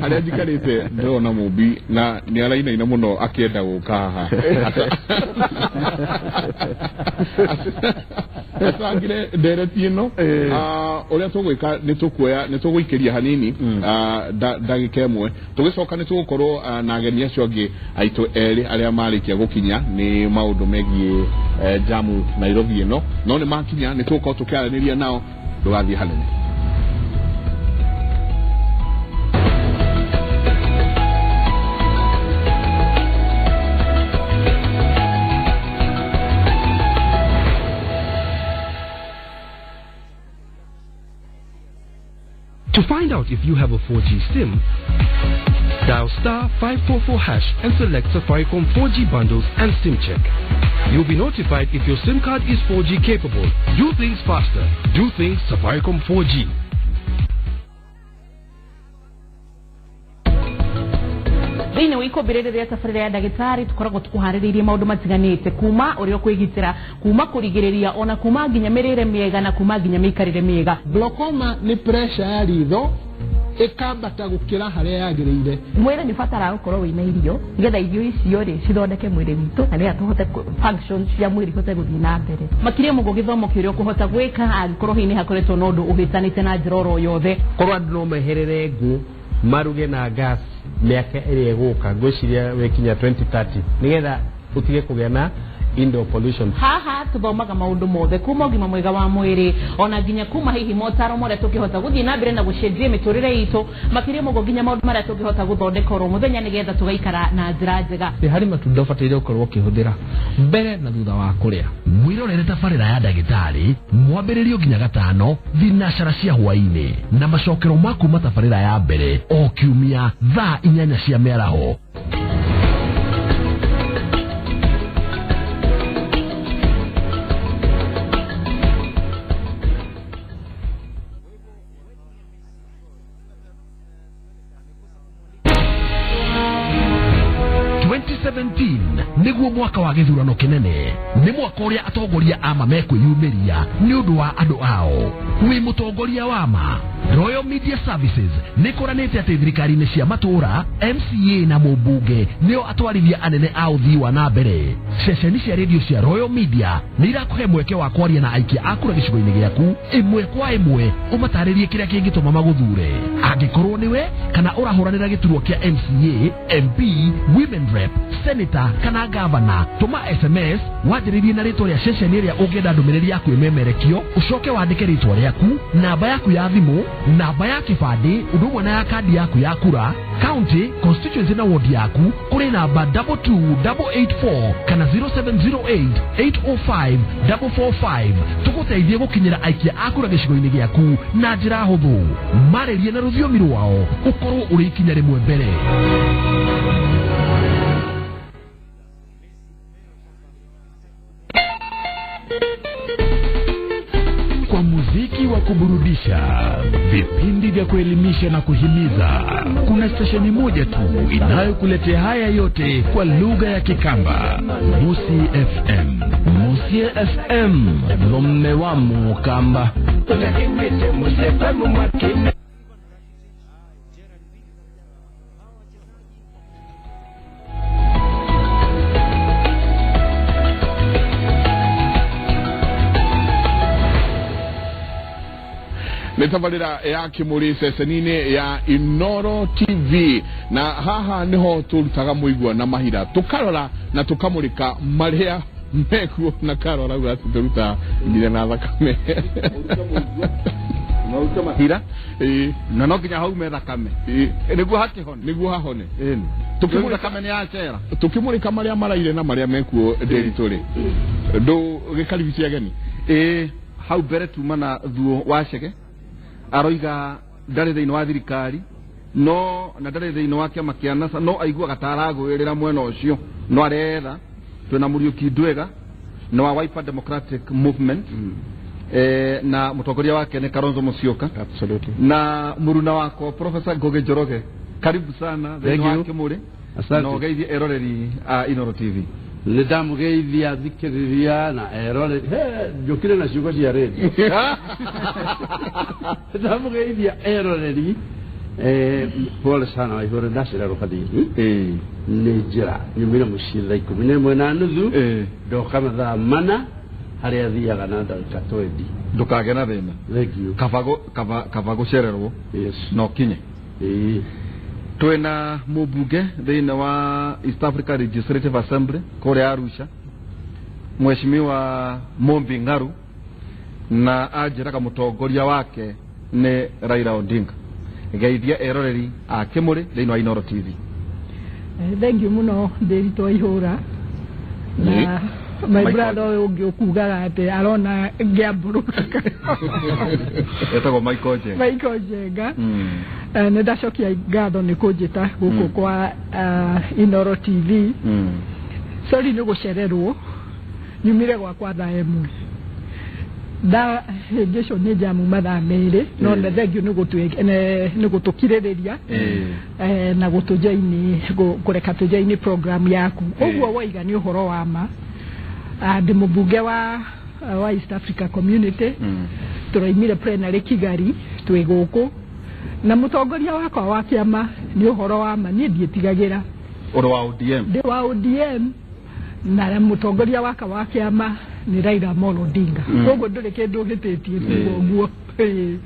Harĩa njikarĩte ndĩrona Mũmbi na nĩ arainaina mũno akĩenda gũka haha. Tũcangĩre ndereti ĩno. Ah, ũrĩa tũgwĩka nĩ tũkuoya nĩ tũgũikĩria hanini, ah, ndagĩka ĩmwe tũgĩcoka nĩ tũgũkorwo, ah, na ageni acio angĩ aitũ erĩ arĩa marĩkia gũkinya nĩ maũndũ megiĩ, eh, jamu Nairobi ĩno, no nĩ makinya nĩ tũgũkorwo tũkĩaranĩria nao. Ndũgathiĩ hanene. To find out if you have a 4G SIM, dial star 544 hash and select Safaricom 4G bundles and SIM check. You'll be notified if your SIM card is 4G capable. Do things faster. Do things Safaricom 4G. Thĩinĩ wa ikũmbĩ rĩrĩ rĩa tabarĩra ya ndagĩtarĩ tũkoragwo tũkũharĩrĩirie maũndũ matiganĩte, kuma ũrĩa ũkwĩgitĩra, kuma kũrigĩrĩria, ona kuma nginya mĩrĩre mĩega na kuma nginya mĩikarĩre mĩega. Glaucoma nĩ pressure ya ritho ĩkambata gũkĩra harĩa yagĩrĩire. Mwĩrĩ nĩ ũbataraga gũkorwo wĩna irio nĩgetha irio icio rĩ cithondeke mwĩrĩ witũ na nĩgetha tũhote function cia mwĩrĩ ihote gũthiĩ na mbere. Makĩria mũguo gĩthomo kĩrĩa ũkũhota gwĩka angĩkorwo hihi nĩ hakoretwo na ũndũ ũhĩtanĩte na njĩra oro yothe. Korwo andũ no meherere ngũ maruge na gas mĩaka ĩrĩa ĩgũka, ngwĩciria wĩkinya 2030 nĩgetha ũtige kũgĩa na indoor pollution. Haha tuthomaga maũndũ mothe kuma ũgima mwega wa mwĩrĩ ona nginya kuma hihi motaro marĩa tũngĩhota gũthiĩ na mbere na gũcenjia mĩtũrĩre itũ, makĩria mũguo nginya maũndũ marĩa tũngĩhota gũthondeka oro mũthenya nĩgetha tũgaikara na njĩra njega. Nĩ harĩ matunda ũbataire gũkorwo ũkĩhũthĩra mbere na thutha wa kũrĩa. Mwĩrorere tabarĩra ya ndagĩtarĩ mwambĩrĩrio nginya gatano thinacara cia hwaĩ-inĩ na macokero ma kuma tabarĩra ya mbere o kiumia thaa 8 cia mĩaraho. Nĩguo mwaka wa gĩthurano kĩnene, nĩ mwaka ũrĩa atongoria a ma mekwĩyumĩria nĩ ũndũ wa andũ ao. Wĩ mũtongoria wa ma. Royal Media Services nĩ kũranĩte atĩ thirikari-inĩ cia matũũra, MCA na mũmbunge nĩo atwarithia anene a ũthii wa na mbere. Ceceni cia redio cia Royal Media nĩ irakũhe mweke wa kwaria na aikia a kura gĩcigo-inĩ gĩaku ĩmwe kwa ĩmwe, ũmatarĩrie kĩrĩa kĩngĩtũma magũthure. Angĩkorwo nĩwe kana ũrahũranĩra gĩturwa kĩa MCA, MP, Women Rep, Senator kana Governor, tũma SMS wanjĩrĩrie na rĩtwa rĩa ceceni ĩrĩa ũngĩenda ndũmĩrĩri yaku ĩmemerekio, ũcoke wandĩke rĩtwa rĩaku, namba yaku ya thimũ, namba ya kĩbandĩ, ũndũ ũmwe na ya kandi yaku ya kura, county, constituency na ward yaku kũrĩ namba double two double eight four kana zero seven zero eight eight oh five double four five. Tũgũteithie gũkinyĩra aikia a kura gĩcigo-inĩ gĩaku na njĩra hũthũ. Marĩrie na rũthiomi rwao, ũkorwo ũrĩ ikinya rĩmwe mbere. Kwa muziki wa kuburudisha, vipindi vya kuelimisha na kuhimiza, kuna stesheni moja tu inayokuletea haya yote kwa lugha ya Kikamba. Musi FM. Musi FM, Lome wa Mukamba. Nĩ tabarĩra ya Kĩmũrĩ ceceni-inĩ ya Inoro TV, na haha nĩho tũrutaga mũigua na mahira, tũkarora na tũkamũrĩka marĩa mekuo, na karora uga atĩ tũrutaga nginya na thakame. Maruta mahira na no nginya haume thakame nĩguo hakĩhone, nĩguo hahone. Tukimurika thakame nĩ yacera. Tukimurika marĩa maraire na marĩa mekuo ndĩritũ rĩ, ndũgĩkaribicia ageni. Hau mbere tuma na thuo wa Chege aroiga ndarĩ thĩinĩ wa thirikari no na ndarĩ thĩinĩ wa kĩama kĩa NASA, no aiguaga ta aragũĩrĩra mwena ũcio, no aretha. Twĩna Mũriũki Ndwega na wa Wiper Democratic Movement. Na mũtongoria wake nĩ Kalonzo Musyoka. Na mũruna wakwa Professor Ngugi Njoroge, karibu sana thĩinĩ Thank wa you. Kĩmũrĩ. Asante. Na ũgeithie eroreri a Inoro TV. Nĩ ndamũgeithia thikĩrĩria na eroreri. He, njũkire na ciugo cia rĩndiũ. Nĩ ndamũgeithia eroreri. Pole sana Waihũra, ndacererwo hanini. Nĩ njĩra nyumire mũciĩ thaa ikũmi na ĩmwe na nuthu, ndoka mathaa mana, Harĩa thiaga na ndagĩka 20. Ndũkagĩe na thĩna. Thank you. Kaba kaba gũcererwo. Yes. Na ũkinye. Ĩĩ. Twĩna mũmbunge thĩinĩ wa East Africa Legislative Assembly kũrĩa Arusha, Mheshimiwa Mumbi Ng'aru, na anjĩraga mũtongoria wake nĩ Raila Odinga. Geithia eroreri a Kĩmũrĩ thĩinĩ wa Inooro TV. Thank you muno, Ndĩritũ Ihũra na my Michael. brother ũyũ ũngĩ ũkugaga atĩ arona ngĩambũrũka. Etagwo Michael Njenga. Michael Njenga. Nĩ ndacokia ngatho nĩ kũnjĩta gũkũ kwa Inooro TV. Sorry nĩ gũcererwo, nyumire gwakwa thaa 1, ndahĩngĩcwo nĩ jamu mathaa 2, no nĩ thank you nĩ gũtũkirĩrĩria na gũtũjoini, kũreka tũjoini program yaku. Ũguo waiga nĩ ũhoro wa ma. Ah, ndĩ mũmbunge wa East Africa Community. Tũraimire plenary Kigali, twĩ gũkũ na mũtongoria wakwa wa kĩama. Nĩ ũhoro wa ma, niĩ ndiĩtigagĩra. Ũrĩ wa ODM? Ndĩ wa ODM na mũtongoria wakwa wa kĩama nĩ Raila Amolo Odinga. Koguo ndũrĩ kĩndũ ũhĩtĩtie kuga ũguo. Ĩĩ.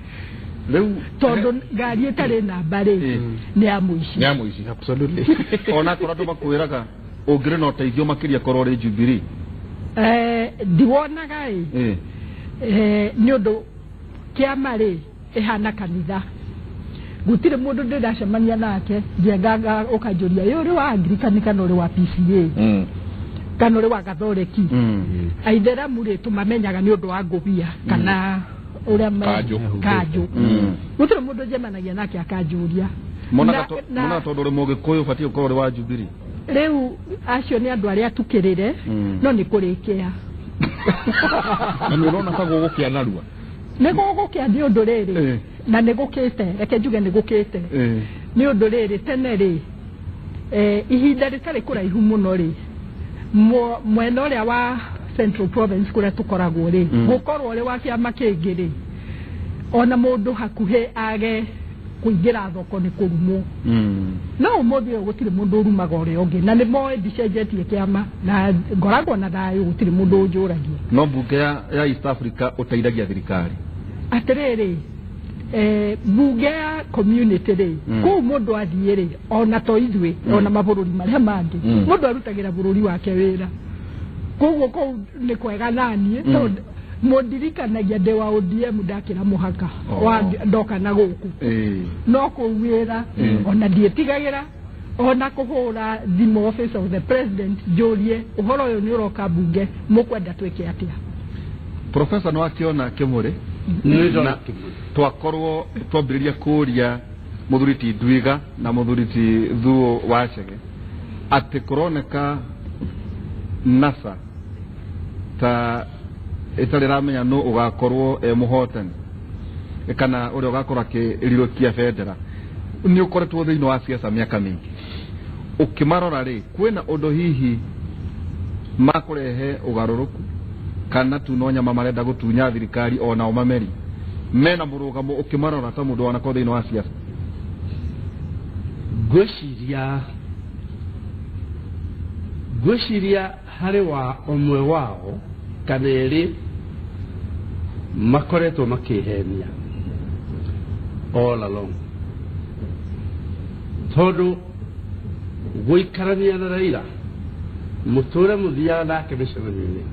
Rĩu tondũ ngari ĩtarĩ namba rĩ, nĩ ya mũici. Nĩ ya mũici. Absolutely. Ona korwo andũ makwĩraga ũngĩrĩ na ũteithio makĩria korwo ũrĩ Jubilee? Ndiwonaga ĩ. Nĩ ũndũ kĩama rĩ, ĩhana kanitha, gũtirĩ mũndũ ndĩracemania nake njengaga ũkanjũria, ĩ ũrĩ wa Anglican kana ũrĩ wa PCA kana ũrĩ wa Gathoreki? Aithĩramu rĩ, tũmamenyaga nĩ ũndũ wa ngũbia kana ũrĩa Kanjũ. Kanjũ. Gũtirĩ mũndũ njemanagia nake akanjũria. Monaga monaga tondũ ũrĩ mũgĩkũyũ ũbatiĩ gũkorwo ũrĩ wa Jubilee. Rĩu acio nĩ andũ arĩa tukĩrĩre. No nĩ kũrĩkĩa. Na nĩ ũrona ta gũgũkĩa narua? Nĩ gũgũkĩa nĩ ũndũ rĩrĩ, na nĩ gũkĩte, reke njuge nĩ gũkĩte, nĩ ũndũ rĩrĩ, tene rĩ, ihinda rĩtarĩ kũraihu mũno rĩ, mwena ũrĩa wa Central Province kũrĩa tũkoragwo rĩ, gũkorwo ũrĩ wa kĩama kĩngĩ rĩ, ona mũndũ hakuhĩ age kũingĩra thoko nĩ kũrumwo. No ũmũthĩ ũyũ gũtirĩ mũndũ ũrumaga ũrĩa ũngĩ, na nĩ moĩ ndicenjetie kĩama na ngoragwo na thayũ, gũtirĩ mũndũ ũnjũragia. No mbunge ya East Africa ũteithagia thirikari? Atĩrĩrĩ, bunge ya community rĩ, kũu mũndũ athiĩ rĩ, ona to ithuĩ, ona mabũrũri marĩa mangĩ, mũndũ arutagĩra bũrũri wake wĩra. Koguo kũu nĩ kwega naniĩ, tondũ mũndirikanagia ndĩ wa ODM ndakĩra mũhaka wa ndoka na gũkũ. No kũu wĩra, ona ndiĩtigagĩra ona kũhũra thimũ Office of the President njũrie, ũhoro ũyũ nĩ ũroka mbunge, mũkwenda twĩke atĩa? Profesa, nĩ wakĩona Kĩmũrĩ? Nĩ ndona. Na twakorwo twambĩrĩria kũria mũthuri ti Ndwiga na mũthuri ti Thuo Wacege atĩ kũroneka NASA ta ĩtarĩ ĩramenya nũ ũgakorwo e mũhotani kana ũrĩa ũgakorwo akĩrirũkia bendera. Nĩ ũkoretwo thĩinĩ wa siasa mĩaka mĩingĩ, ũkĩmarora rĩ, kwĩna ũndũ hihi makũrehe ũgarũrũku kana tu no nyama marenda gũtunya thirikari onao mameri mena mũrũgamo, ũkĩmarora ta mũndũ wanakorwo thĩinĩ wa siasa? Ngwĩciria harĩ wa ũmwe wao kana erĩ makoretwo makĩhenia all along, tondũ gũikarania na Raila, mũtũre mũthiaga nake mĩcemanio-inĩ,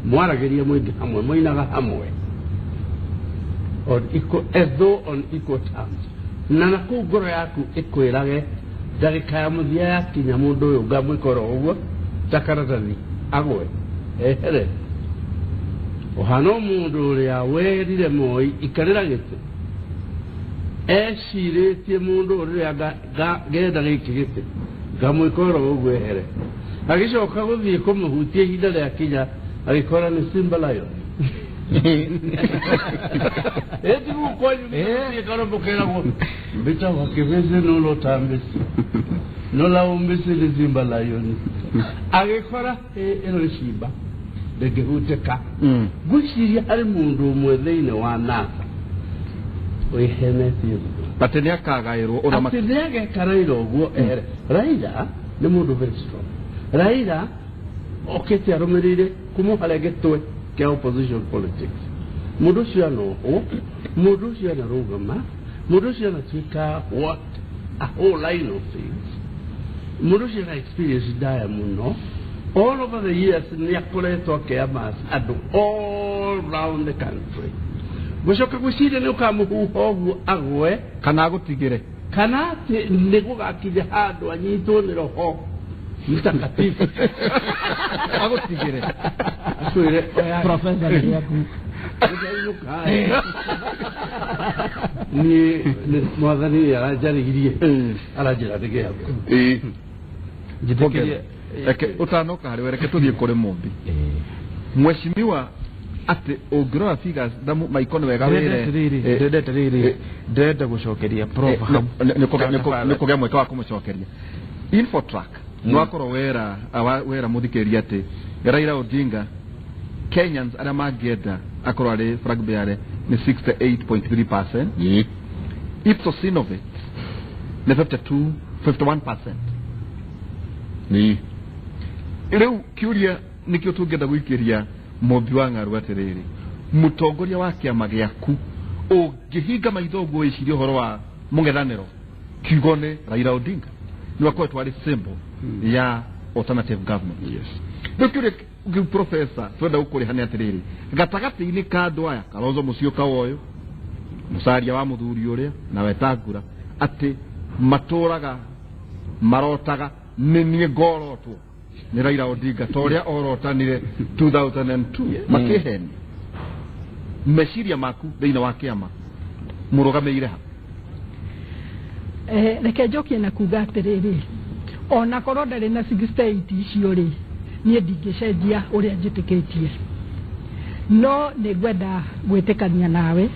mwaragĩria mũingĩ hamwe, mũinaga hamwe on equal, as though on equal terms, na kũu ngoro yaku ĩkwĩrage ndagĩka ya mũthia yakinya, mũndũ ũyũ ngamwĩka oro ũguo ta karatathi agwe ehere. Ũhana o mũndũ ũrĩa werire Moi ikarĩra gĩtĩ, ecirĩtie mũndũ ũrĩa ngenda gĩkĩ gĩtĩ ngamwĩka oro ũguo ehere, agĩcoka gũthiĩ kũmũhutia ihinda rĩakinya, agĩkora nĩ Simba Lion. Ĩti gũkwanyu karombo keragwo mbita wakĩbĩci nũlotambĩci nũlaumbĩci nĩ Simba Lion, agĩkora ĩno nĩ simba ndĩngĩhutĩka. Ngwĩciria harĩ mũndũ ũmwe thĩinĩ wa NASA wĩhenetie mũno. Atĩ nĩ akagaĩrwo ũthamaki? Atĩ nĩ ageka Raila ũguo ehere. Raila nĩ mũndũ very strong. Raila okĩte arũmĩrĩire kuma harĩa gĩtwe. Kĩa opposition politics. Mũndũ ũcio anohwo, mũndũ ũcio anarũgama, mũndũ ũcio anatuĩka what a whole line of things. Mũndũ ũcio na experience ndaya mũno. All over the years nĩ akoretwo akĩamass andũ all round the country. Gũcoka gwĩciria nĩ ũkamũhuha ũguo agwe kana agũtigĩre, kana atĩ nĩ gũgakinya handũ anyitwo nĩ roho mtakatifu agũtigĩre, akwĩre oya. Professor, nĩ rĩaku. Nĩndainũka. Niĩ mwathani nĩ aranjarĩirie, aranjĩra ndĩgĩaku. Njĩtĩkĩrie. Reke ũtanoka harĩ we, reke tũthiĩ kũrĩ Mũmbi. Mheshimiwa, atĩ ũngĩrora figures na Maiko nĩ wega wĩre. Ndĩrendete rĩrĩ, ndĩrenda gũcokeria prof hau. Nĩ kũgĩa mweke wa kũmũcokeria. Infotrack nĩ wakorwo wera wera mũthikĩrĩria atĩ Raila Odinga, Kenyans arĩa mangĩenda akorwo arĩ flag bearer nĩ 68.3%, Ipsos Synovate nĩ 52 51%. Rĩu kĩũria nĩkĩo tũngĩenda gũikĩria Mũmbi wa Ng'aru atĩrĩrĩ, mũtongoria wa kĩama gĩaku, ũngĩhinga maitho ũguo wĩcirie ũhoro wa mũng'ethanĩro, kiugo nĩ Raila Odinga, nĩ akoretwo arĩ symbol ya alternative government. Rĩu kĩũria kĩu, professor, twenda gũkũrĩha nĩ atĩrĩrĩ, gatagatĩ-inĩ ka andũ aya, Kalonzo Musyoka ũyũ, Musalia wa mũthuri ũrĩa na Wetangula, atĩ matũraga marotaga nĩ niĩ ngorotwo nĩ Raila Odinga ta ũrĩa orotanire 2002 makĩhenia meciria maku thĩinĩ wa kĩama, mũrũgamĩire ha? Reke njokie na kuga atĩrĩrĩ, ona korwo ndarĩ na 68 icio rĩ, niĩ ndingĩcenjia ũrĩa njĩtĩkĩtie, no nĩ ngwenda gwĩtĩkania nawe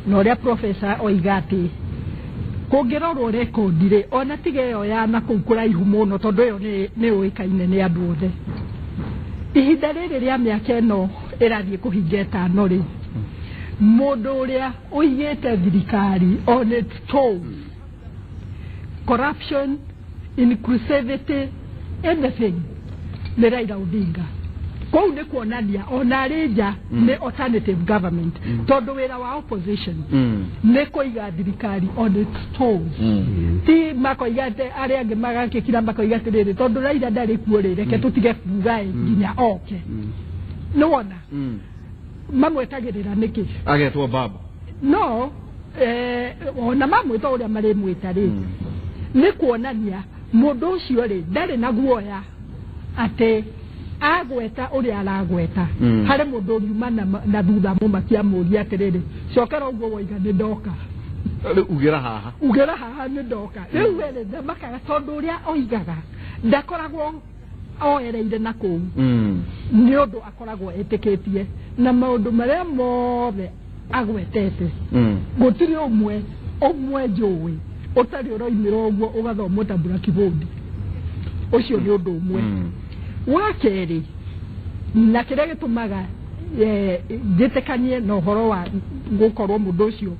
na ũrĩa professor oiga atĩ kũngĩrorwo rekondi rĩ, ona tiga ĩyo ya na kũu kũraihu mũno, tondũ ĩyo nĩ yũĩkaine nĩ andũ othe, ihinda rĩrĩ rĩa mĩaka ĩno ĩrathiĩ kũhinga 5 rĩ, mũndũ ũrĩa ũigĩte thirikari on its toes, corruption, inclusivity, anything, nĩ Raila Odinga. Kũu nĩ kuonania ona arĩ nja nĩ alternative government, tondũ wĩra wa opposition nĩ kũiga thirikari on its toes, ti makoiga atĩ arĩa angĩ magakĩkira makoiga atĩrĩrĩ, tondũ Raila ndarĩ kuo rĩ, reke tũtige kuga ĩ nginya oke. Nĩ wona mamwetagĩrĩra nĩkĩ? Agetwo baba. No ona mamwĩta ũrĩa marĩmwĩta rĩ, nĩ kuonania mũndũ ũcio rĩ ndarĩ na guoya atĩ agweta ũrĩa aragweta. Harĩ mũndũ ũriuma na thutha mũmakia mũria atĩrĩrĩ, cokera ũguo woiga, nĩ ndoka. Rĩu ugĩra haha. Ugĩra haha, nĩ ndoka. Rĩu werĩ ndamakaga tondũ ũrĩa oigaga ndakoragwo oereire na kũu, nĩ ũndũ akoragwo ĩtĩkĩtie na maũndũ marĩa mothe agwetete. Gũtirĩ ũmwe ũmwe njũĩ ũtarĩ ũroimĩra ũguo ũgathomwo ta blackboard. Ũcio nĩ ũndũ ũmwe. Wa kerĩ, na kĩrĩa gĩtũmaga njĩtĩkanie na ũhoro wa gũkorwo mũndũ ũcio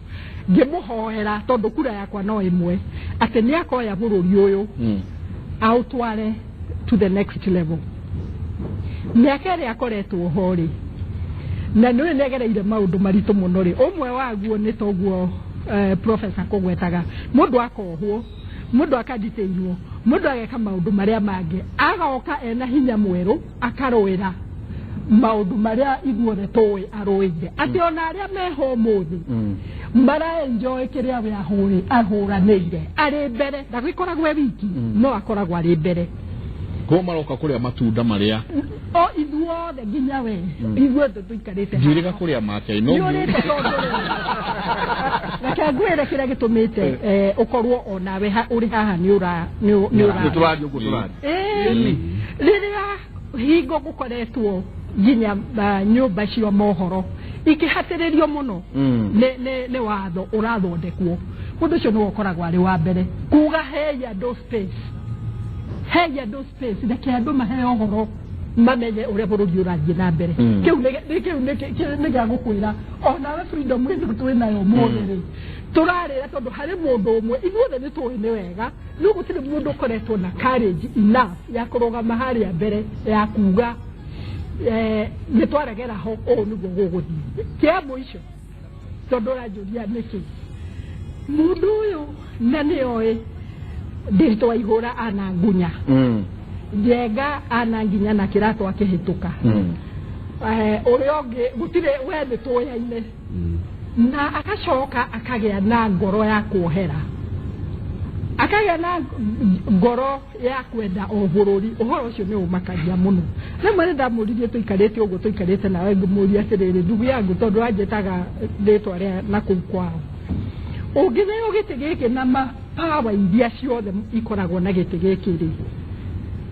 ngĩmũhoera, tondũ kura yakwa no ĩmwe, atĩ nĩ akoya bũrũri ũyũ aũtware to the next level, mĩaka ĩrĩa akoretwo ho rĩ, na nĩ nĩ agereire maũndũ maritũ mũno rĩ, ũmwe waguo nĩ toguo professor kũgwetaga, mũndũ akohwo, mũndũ akadetainwo, mũndũ ageka maũndũ marĩa mangĩ, agoka ena hinya mwerũ akarũĩra maũndũ marĩa ithuothe tũĩ arũĩire, atĩ ona arĩa meho ũmũthĩ mara enjoy kĩrĩa we ahũranĩire arĩ mbere. Ndagĩkoragwo e wiki, no akoragwo arĩ mbere. Koguo maroka kũrĩa matunda marĩa o ithuothe, nginya we, ithuothe tũikarĩte njĩrĩga kũrĩa make no nĩ ũrĩte, tondũ rĩ, reke ngwĩre kĩrĩa gĩtũmĩte ũkorwo onawe ũrĩ haha nĩ ũra nĩ ũra Nĩ tũraria ũguo tũraria. Ĩĩ, rĩrĩa hingo gũkoretwo nginya nyũmba cia mohoro ikĩhatĩrĩrio mũno nĩ watho ũrathondekwo, mũndũ ũcio nĩwe ũkoragwo arĩ wa mbere kuga hei andũ space, hei andũ space, reke andũ maheo ũhoro mamenye ũrĩa bũrũri ũrathiĩ na mbere. Kĩu kĩu nĩ gĩa gũkwĩra onawe freedom ĩno twĩ nayo ũmũthĩ rĩ, tũrarĩra tondũ harĩ mũndũ ũmwe ithuothe nĩ tũĩ nĩ wega, no gũtirĩ mũndũ ũkoretwo na courage enough ya kũrũgama harĩa mbere ya kuga Nĩ twaregera ho ũũ nĩguo gũgũthiĩ. Kĩa mũico, tondũ ũranjũria nĩkĩ mũndũ ũyũ na nĩoĩ Ndĩritũ wa Ihũra ana ngunya Njenga ana nginya na kĩratũ akĩhĩtũka. Ũrĩa ũngĩ gũtirĩ, we nĩ tũyaine na agacoka akagĩa na ngoro ya kuohera, akagĩa na ngoro ya kwenda o bũrũri. Ũhoro ũcio nĩ ũmakagia mũno. Rĩmwe nĩ ndamũririe, tũikarĩte ũguo tũikarĩte nawe, ngĩmũria atĩrĩrĩ, ndugu yangu, tondũ anjĩtaga rĩtwa rĩa na kũu kwao, ũngĩneo gĩtĩ gĩkĩ na mapawa iria ciothe ikoragwo na gĩtĩ gĩkĩ rĩ,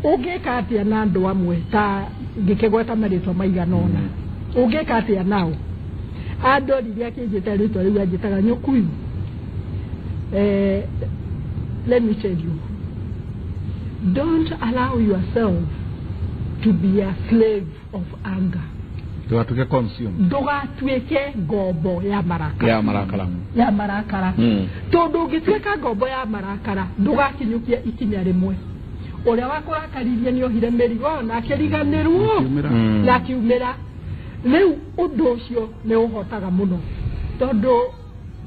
ũngĩka atĩa na andũ amwe ta ngĩkĩgweta marĩtwa maigana ũna, ũngĩka atĩa nao? Andoririe akĩnjĩta rĩtwa rĩu anjĩtaga Nyũkuyu. Let me tell you, don't allow yourself to be a slave of anger. Ndũgatuĩke consume. Ndũgatuĩke ngombo ya marakara. Ya marakara. Ya marakara. Tondũ ũngĩtuĩka ngombo ya marakara, ndũgakinyũkia ikinya rĩmwe. Ũrĩa wakũrakaririe nĩ ohire mĩrigo na akĩriganĩrwo na akiumĩra. Rĩu ũndũ ũcio nĩ ũhotaga mũno, tondũ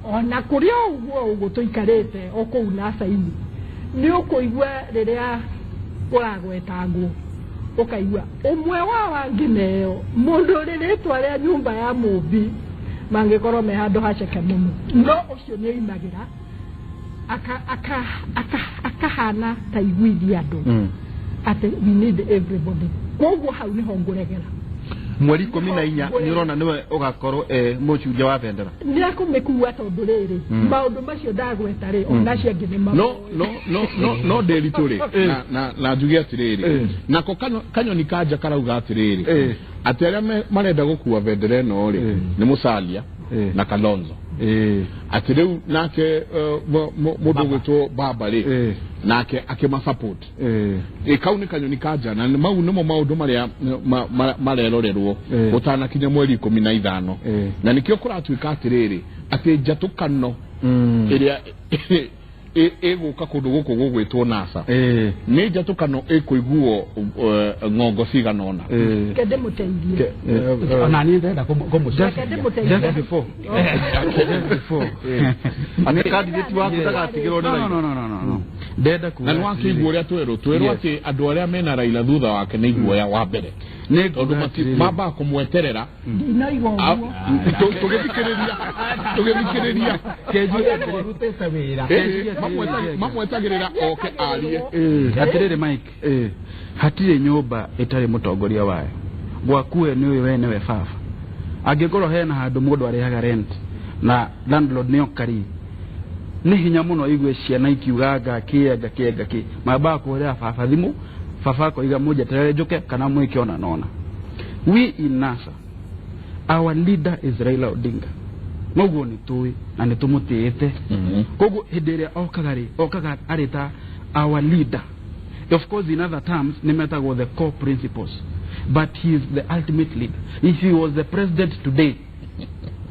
ona kũrĩ o ũguo ũguo tũikarĩte o kũu nacaini, nĩ ũkũigua rĩrĩa ũragwetangwo, ũkaigua ũmwe wa wangĩneo mũndũ ũrĩ rĩtwa rĩa nyũmba ya mũmbi mangĩkorwo me handũ haceke mũno, no ũcio nĩ oimagĩra akahana ta iguithia andũ atĩ we need everybody. Koguo hau nĩho ngũregera. Mweri 14 nĩ ũrona nĩwe ũgakorwo mũcuria wa bendera? Nĩ akũmĩkua, tondũ rĩrĩ maũndũ macio ndagweta rĩ, ona acio angĩ nĩ no no no no no Ndĩritũ rĩ, na njuge atĩrĩrĩ, nako kanyoni kanja karauga atĩrĩrĩ, atĩ arĩa marenda gũkua bendera ĩno rĩ nĩ Musalia na Kalonzo, atĩ rĩu nake mũndũ ũgwĩtwo Baba rĩ, nake akĩma support. Kau nĩ kanyoni kanja, na mau nĩmo maũndũ marĩa marerorerwo gũtanakinya mweri 15, na nĩkĩo kũratuĩka atĩrĩrĩ, atĩ njatũkano ĩrĩa ĩgũka kũndũ gũkũ gũgwĩtwo NASA nĩ njatũkano ĩkũiguo ng'ongo cigana ũna. Reke ndĩmũteithie. Ona niĩ ndĩrenda kũmũcokeria. Reke ndĩmũteithie. Just before, just before, atĩ candidate waku ndagatigĩrwo nĩ No, Raila. no, no, no, no, no. Ndenda kuga Na nĩ wakĩigua ũrĩa twerwo atĩ andũ arĩa mena Raila thutha wake nĩ iguoya wa mbere, Nĩ tondũ nguga atĩrĩrĩ. mambaga kũmweterera. Ndinoiga ũguo. Tũgĩthikĩrĩria. Kenjuge atĩrĩ. Rutĩte wĩra. Mamwetagĩrĩra oke arie. Atĩrĩrĩ Mike, hatirĩ nyũmba ĩtarĩ mũtongoria wayo. Gwaku we nĩ ũĩ we nĩwe baba. Angĩkorwo hena handũ mũndũ arĩhaga rent na landlord nĩ okari, nĩ hinya mũno igue ciana ikiuga anga kĩ anga kĩ anga kĩ. Mambaga kũhũrĩra baba thimũ, baba akoiga mũnjeterere njũke kana mwĩke ona nona. We in NASA, our leader is Raila Odinga, noguo nĩ tũĩ na nĩ tũmũtĩĩte. Koguo hĩndĩ ĩrĩa okaga rĩ, okaga arĩ ta our leader. Of course, in other terms nĩ metagwo the core principles, but he is the ultimate leader. If he was the president today,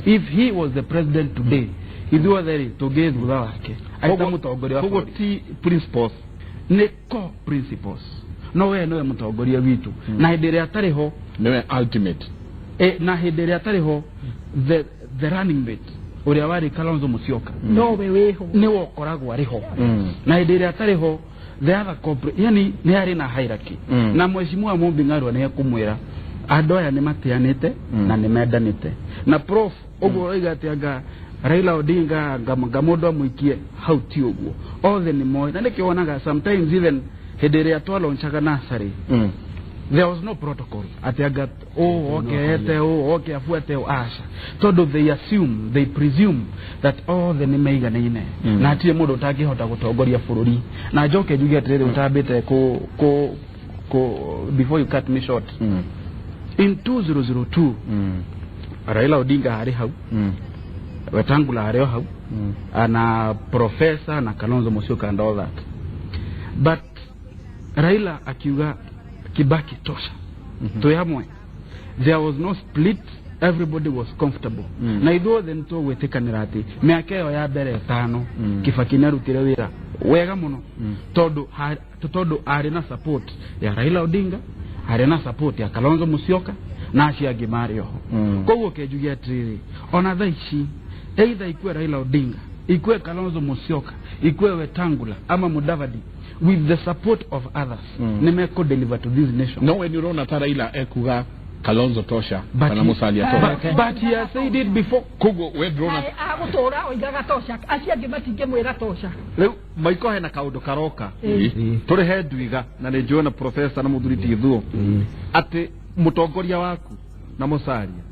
if he was the president today, ithuothe rĩ tũngĩ thutha wake arĩ ta mũtongoria wa Koguo bũrũri. Ti principles? Nĩ core principles, no we nĩwe mũtongoria witũ, na hĩndĩ ĩrĩa atarĩ ho Nĩwe ultimate. Na hĩndĩ ĩrĩa atarĩ ho, the running mate ũrĩa warĩ Kalonzo Musyoka nowe wĩho. Nĩwe ũkoragwo arĩ ho, na hĩndĩ ĩrĩa atarĩ ho, the other corporate, yani nĩ arĩ na hierarchy. Na mheshimiwa Mumbi Ng'arua nĩ ekũmwĩra andũ aya nĩ mateanĩte na nĩ mendanĩte. Na prof ũguo ũroiga atĩ anga Raila Odinga anga mũndũ amũikie hau, ti ũguo. Othe nĩ moĩ, na nĩkĩo wonaga sometimes even hĩndĩ ĩrĩa twalaunchaga nursery, there was no protocol atĩ anga ũũ oke ete ũũ oke abuate ũũ, aca, tondũ they assume, they presume that othe nĩ maiganaine na hatirĩ mũndũ ũtangĩhota gũtongoria bũrũri. Na njoke njuge atĩrĩrĩ, ũtambĩte kũ before you cut me short, in 2002 Raila Odinga harĩ hau, Wetangula arĩ o hau, na professor na Kalonzo Musyoka and all that, but Raila akiuga Kibaki tosha, twĩ hamwe. There was no split, everybody was comfortable. Na ithuothe nĩ tũgwĩtĩkanĩra atĩ mĩaka ĩyo ya mbere ĩtano Kibaki nĩ arutire wĩra wega mũno, tondũ arĩ na support ya Raila Odinga, Harĩ na support ya Kalonzo Musyoka na acio angĩ marĩ oho. Koguo kenjuge atĩrĩrĩ, ona thaa ici either ikue Raila Odinga, ikue Kalonzo Musyoka, ikue Wetangula ama Mudavadi, with the support of others, nĩ mekũ deliver to this nation. No we nĩ ũrona ta Raila ekuga Kalonzo tosha But kana Musalia tosha? But he has said it before. Koguo we ndũrona Agũtũra oigaga tosha, acio angĩ matingĩmwĩra tosha. Rĩu maiko hena kaũndũ karoka. Ĩĩ. Tũrĩ he Ndwiga na nĩ njũĩ na professor na mũthuri ti Thuo atĩ mũtongoria waku na Musalia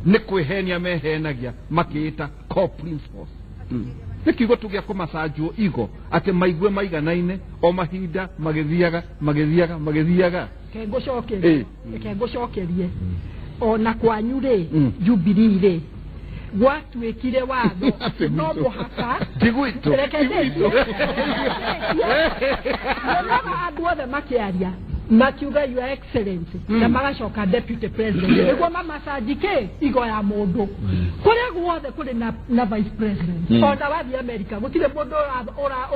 nĩ kwĩhenia mehenagia makĩĩta core principles. Nĩ kiugo tu gĩa kũmacanjwo igo atĩ maigue maiganaine o mahinda magĩthiaga magĩthiaga magĩthiaga. Reke ngũcokerie, reke ngũcokerie, ona kwanyu rĩ, Jubilee rĩ, gwatuĩkire watho no mũhaka. Ti gwitũ. Reke ndĩkie. Nyonaga andũ othe makĩaria makiuga "Your Excellency" na magacoka "Deputy President" nĩguo mamacanji kĩ igo ya mũndũ. Kũrĩa guothe kũrĩ na vice president, ona wathiĩ America gũtirĩ mũndũ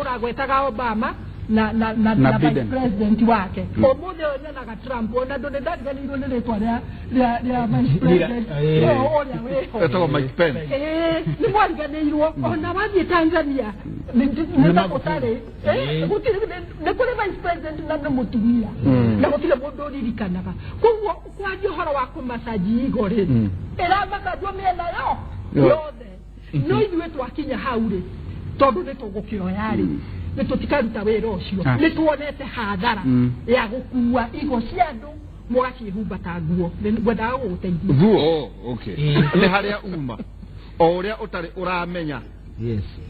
ũragwetaga Obama na Na na vice Biden. president wake. Ũmũthĩ ũyũ nyonaga Trump, ona ndũ ndariganĩirwo nĩ rĩtwa rĩa vice president ũrĩa wĩho. Etagwo Mike Pence. Ĩĩ, nĩ mwariganĩirwo. Ona wathiĩ Tanzania nĩ ta gũtarĩ. Gũtirĩ, nĩ kũrĩ vice president na nĩ mũtumia na gũtirĩ mũndũ ũririkanaga. Koguo kwaria ũhoro wa kũmacaji igo rĩ, ĩramacanjwo mĩena yo yothe. No ithuĩ twakinya hau rĩ, tondũ nĩ tũgũkĩoya rĩ, nĩ tũtikaruta wĩra ũcio. Nĩ tuonete hathara ya gũkua igo cia andũ mũgaciĩhumba ta nguo. Ngwendaga gũgũteithia. Thuo. Oh, okay. Nĩ harĩa uma o ũrĩa ũtarĩ ũramenya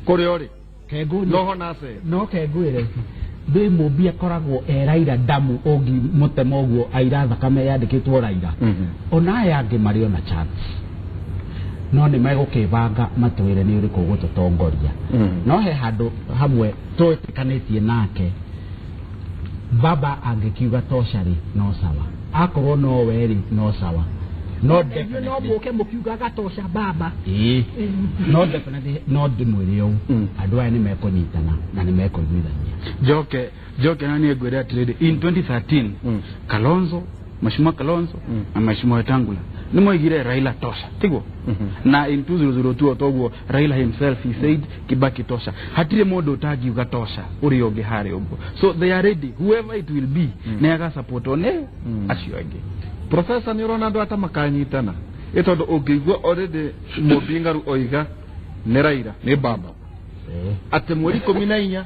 kũrĩa ũrĩ. Kengũrie. Noho nace. No kengwĩre ndĩ mũmbi akoragwo e Raila damu, ũngĩmũtema ũguo aira thakame yandĩkĩtwo Raila. Ona aya angĩ marĩ ona chance, no nĩ megũkĩbanga matwĩre nĩ ũrĩkũ ũgũtũtongoria. No he handũ hamwe twĩtĩkanĩtie nake baba, angĩkiuga tosha rĩ, no sawa, akorwo no we rĩ, no sawa, no Na inyuĩ no definitely mũke mũkiugaga tosha baba. Ĩĩ. No definitely no ndĩmwĩre ũũ, andũ aya nĩ mekũnyitana na nĩ mekũiguithania. Njoke njoke na niĩ ngwĩre atĩrĩrĩ, in 2013 Kalonzo, Mheshimiwa Kalonzo na Mheshimiwa Wetangula nĩ moigire "Raila tosha", tiguo? Na in 2002 toguo Raila himself, he said "Kibaki tosha". Hatirĩ mũndũ ũtangiuga tosha ũrĩa ũngĩ harĩ ũguo, so they are ready, whoever it will be, nĩ agasupportwo nĩ acio angĩ. Professor, nĩ ũrona andũ ata makanyitana ĩ tondũ ũngĩigua already mũmbingaru oiga nĩ Raila, nĩ baba, atĩ mweri 14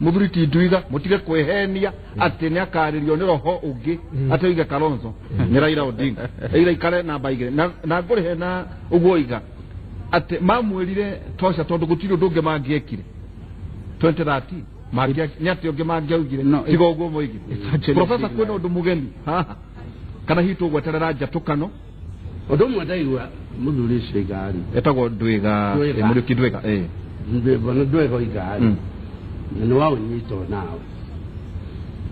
mũthuri ti Ndwiga mũtige kwĩhenia atĩ nĩ akarĩrio nĩ roho ũngĩ atĩ oige Kalonzo nĩ Raila Odinga, Raila ikare namba 2 na ngũrĩhe na ũguo oiga atĩ mamwĩrire tosha tondũ gũtirĩ ũndũ ũngĩ mangĩekire 2013. Nĩ atĩ ũngĩ mangĩaugire tiga ũguo moigire? Professor, kwĩna ũndũ mũgeni haha kana hihi tũgweterera njatũkano? Ũndũ ũmwe ndaigua mũthuri ũcio igari Etagwo Ndwiga. Ndwiga. Mũriũki Ndwiga, ĩ. Bwana Ndwega igari na nĩ waũnyita nawe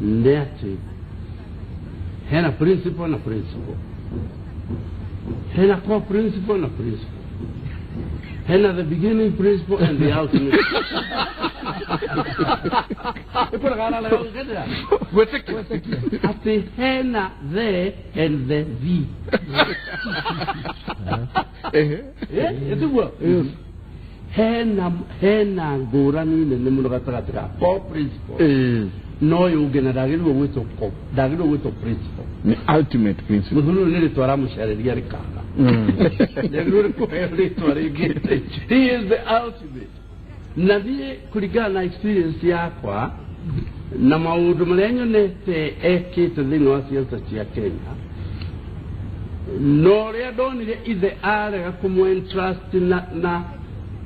nĩ atĩ hena principle na principle, hena core principle na principle, hena the beginning principle and the ultimate. Gwĩtĩkia. Atĩ hena the and the the. Ĩtiguo hena ngũrani nene mũno gatagatĩ ka core principle na ũyũ ũngĩ, na ndagĩrĩirwo gwĩtwo core, ndagĩrĩirwo gwĩtwo principle. Nĩ ultimate principle. Mũthuri ũyũ nĩ rĩtwa aramũcarĩria rĩkaga, ndagĩrĩirwo nĩ kũheo rĩtwa rĩngĩ. He is the ultimate. Na niĩ kũringana na experience yakwa na maũndũ marĩa nyonete ekĩte thĩinĩ wa ciaca cia Kenya, na ũrĩa ndonire ithe arega kũmũ-entrust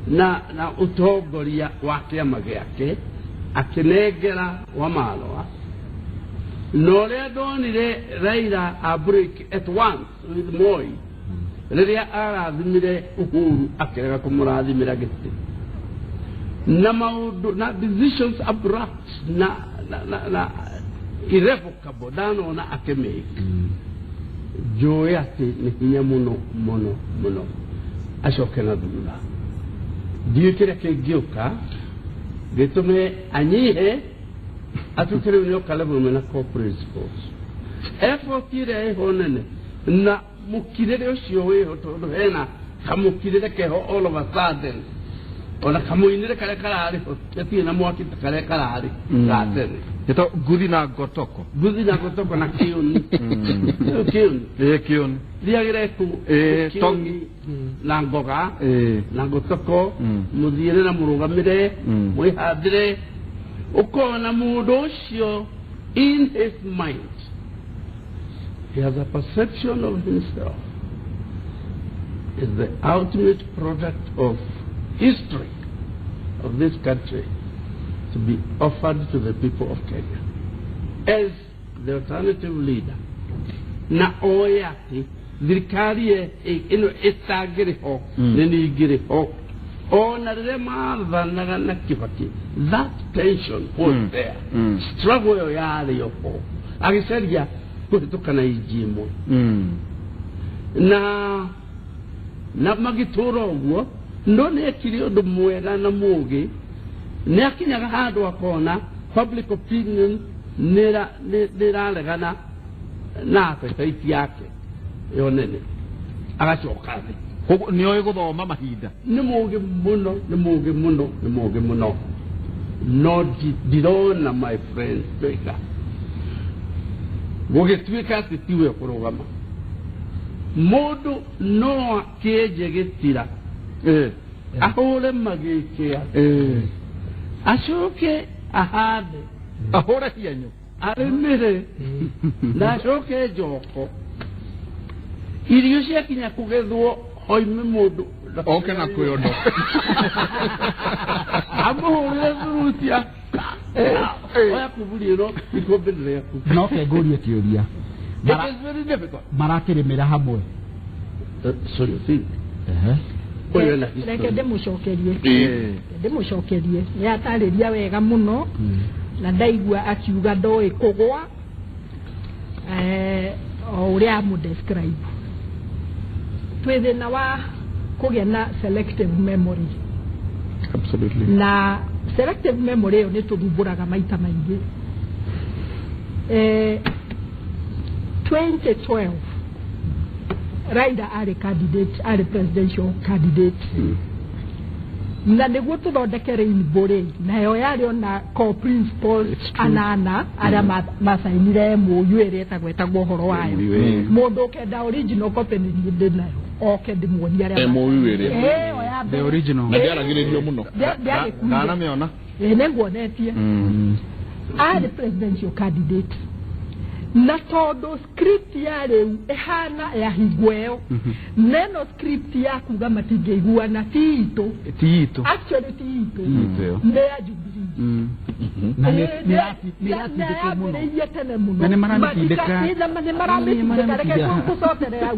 na ũtongoria wa kĩama gĩake akĩnengera wa Marwa, na ũrĩa ndonire Raila a break at once with Moi rĩrĩa arathimire Uhuru akĩrega kũmũrathimĩra gĩtĩ, na maũndũ na decisions abrupt na irrevocable ndanona akĩmake, njũĩ atĩ nĩ hinya mũno mũno mũno acoke na thutha. Ndiũĩ kĩrĩa kĩngĩũka gĩtũme anyihe atuĩke rĩu nĩoka level mena core principles. Effort ĩrĩa ĩho nene na mũkirĩre ũcio wĩho, tondũ hena kamũkirĩre keho all of a sudden, ona kamũinĩre karĩa kararĩ ho gatirĩ na mwaki ta karĩa kararĩ ga tene. Ĩto nguthi na ngotoko. Nguthi na ngotoko na kĩũni. Kĩũni. Ĩĩ, kĩũni. Thiagĩre kũ? Ĩĩ, kĩũni tongi. Na ngoga na ngotoko, mũthiĩre na mũrũgamĩre, mwĩhandĩre, ũkona mũndũ ũcio in his mind he has a perception of himself is the ultimate product of history of this country to be offered to the people of Kenya as the alternative leader, na oĩ atĩ thirikari ĩno ĩtangĩrĩ ho nĩ ningĩrĩ ho ona rĩrĩa mathanaga na Kibaki. That tension was there, struggle ĩyo yarĩ ho agĩcaria kũhĩtũka na inji ĩmwe na magĩtũra ũguo. No nĩ ekire ũndũ mwega na mũgĩ, nĩ akinyaga handũ akona public opinion nĩ ĩraregana na appetite yake ĩyo nene, agacoka thĩ. Koguo nĩ oĩ gũthoma mahinda. Nĩ mũgĩ mũno, nĩ mũgĩ mũno, nĩ mũgĩ mũno, no ndirona, my friend Twiga, gũgĩtuĩka atĩ tiwe kũrũgama. Mũndũ no akĩenje gĩtira, ahũre magĩkĩa, acoke ahande, ahũre hianyũ, arĩmĩre na acoke njoko irio ciakinya kũgethwo, hoime mũndũ oke na kwĩondo. Amũhũrĩre thurutia, oya kuburi ĩno, ikũmbĩ nĩ rĩaku. No ke ngũrie kĩũria. It is very difficult. Marakĩrĩmĩra hamwe? So you think ũyũ ena history. Reke ndĩmũcokerie, ndĩmũcokerie. Nĩ atarĩria wega mũno na ndaigua akiuga ndoĩ kũgwa, o ũrĩa amũ describe. Twĩ thĩna wa kũgĩa na selective memory. Na selective memory ĩyo nĩ tũthumbũraga maita maingĩ. 2012 Raila arĩ candidate, arĩ presidential candidate, na nĩguo tũthondeke rainbow rĩ, nayo yarĩ ona core principles anana arĩa macainire MOU ĩrĩa ĩtagwetagwo ũhoro wayo. Mũndũ ũkenda original copy, nĩ niĩ ndĩ nayo, oke ndĩmuonie arĩa MOU ĩrĩa? Ĩyo ya The mbere. original. Na ndĩaragĩrĩrio mũno. Ndĩagĩkuire. Ndanamĩona. Ĩ, nĩnguonetie. Arĩ presidential candidate, na tondũ script ya rĩu ĩhana ya hingo ĩyo, neno script ya kuga matingĩiguana ti itũ. Ti itũ. Actually ti itũ. Ti itũ ĩyo. Nĩ ya Jubilee. Na nĩ Ĩ, nĩ ĩratindĩkwo mũno. yambĩrĩirie tene mũno. Na nĩ maramĩtindĩka. Nĩ maramĩtindĩka. Reke Maramĩtindĩka. tũcokerere hau.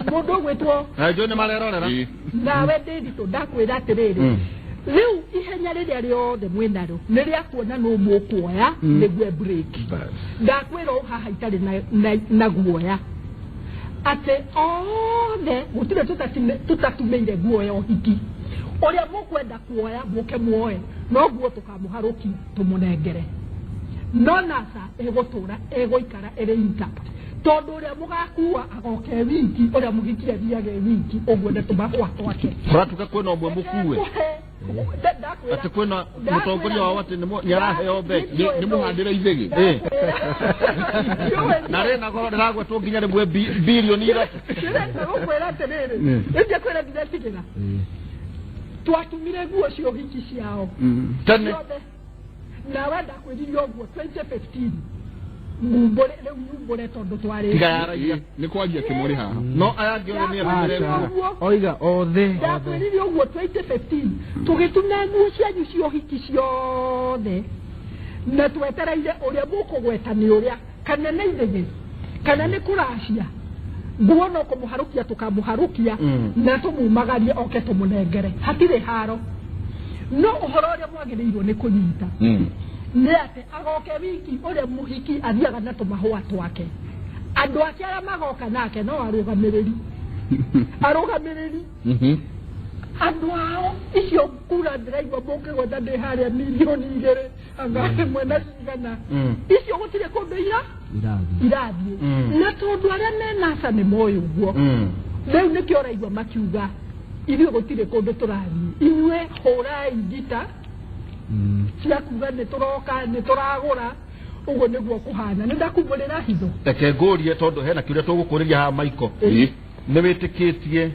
Mũndũ ũgwĩtwo Na njũĩ nĩ marerorera. Nawe ndĩritũ, ndakwĩra atĩrĩrĩ, rĩu ihenya rĩrĩa rĩothe mwĩnarĩo nĩ rĩa kuona nũ mũkuoya nĩguo break. Ndakwĩra ũ haha itarĩ na guoya atĩ othe gũtirĩ tũtatumĩire nguo ya ũhiki. Ũrĩa mũkwenda kuoya, mũke muoe, no nguo tũkamũharũkia tũmũnengere, no NASA ĩgũtũra ĩgũikara ĩrĩ intact, tondũ ũrĩa mũgakua agoke wiki, ũrĩa mũhiki athiage wiki ũguo nĩ tũmahũa twake. Kũratuĩka kwĩna ũmwe mũkue, atĩ kwĩna mũtongoria wao atĩ nĩ araheo mbeca. Nĩ mũhandĩre ithĩgĩ. Na rĩna goro rĩragwetwo nginya rĩmwe 3 bilioni. Ndĩrenda gũkwĩra atĩrĩrĩ, ĩnjĩ kwĩra ndiretigĩra, twatumire nguo cia ũhiki ciao tene. Ciothe. Nawe ndakwĩrire ũguo 2015, ngumbũre rĩu, nyumbũre tondũ twarĩ Tiga ya raia. Nĩ kwanjia kĩmũrĩ haha. No aya angĩ othe nĩ atumire nguo. Ũguo. Oiga othe. Ndakwĩrire ũguo 2015, tũgĩtuma nguo cianyu cia ũhiki ciothe, na twetereire ũrĩa mũkũgweta nĩ ũrĩa, kana nĩ ithĩgĩ kana nĩ kũracia nguo, no kũmũharũkia tũkamũharũkia na tũmumagarie oke tũmũnengere, hatirĩ haro. No ũhoro ũrĩa mwagĩrĩirwo nĩ kũnyita nĩ atĩ agoke wiki, ũrĩa mũhiki athiaga na tũmahũa twake, andũ ake arĩa magoka nake no arũgamĩrĩri andũ ao. Icio kura ndĩraigua mũkĩgweta ndĩ harĩa 2 milioni anga ĩmwe na cigana, icio gũtirĩ kũndũ ira. Irathiĩ. Irathiĩ. Na tondũ arĩa me NASA nĩ moĩ ũguo, rĩu nĩkĩo ũraigua makiuga ithuĩ gũtirĩ kũndũ tũrathiĩ, inyuĩ hũrai ngita cia kuga nĩ tũroka, nĩ tũragũra. Ũguo nĩguo kũhana. Nĩ ndakumbũrĩra hitho. Reke ngũrie, tondũ hena kĩũria tũgũkũrĩria haha, Maiko. Nĩ wĩtĩkĩtie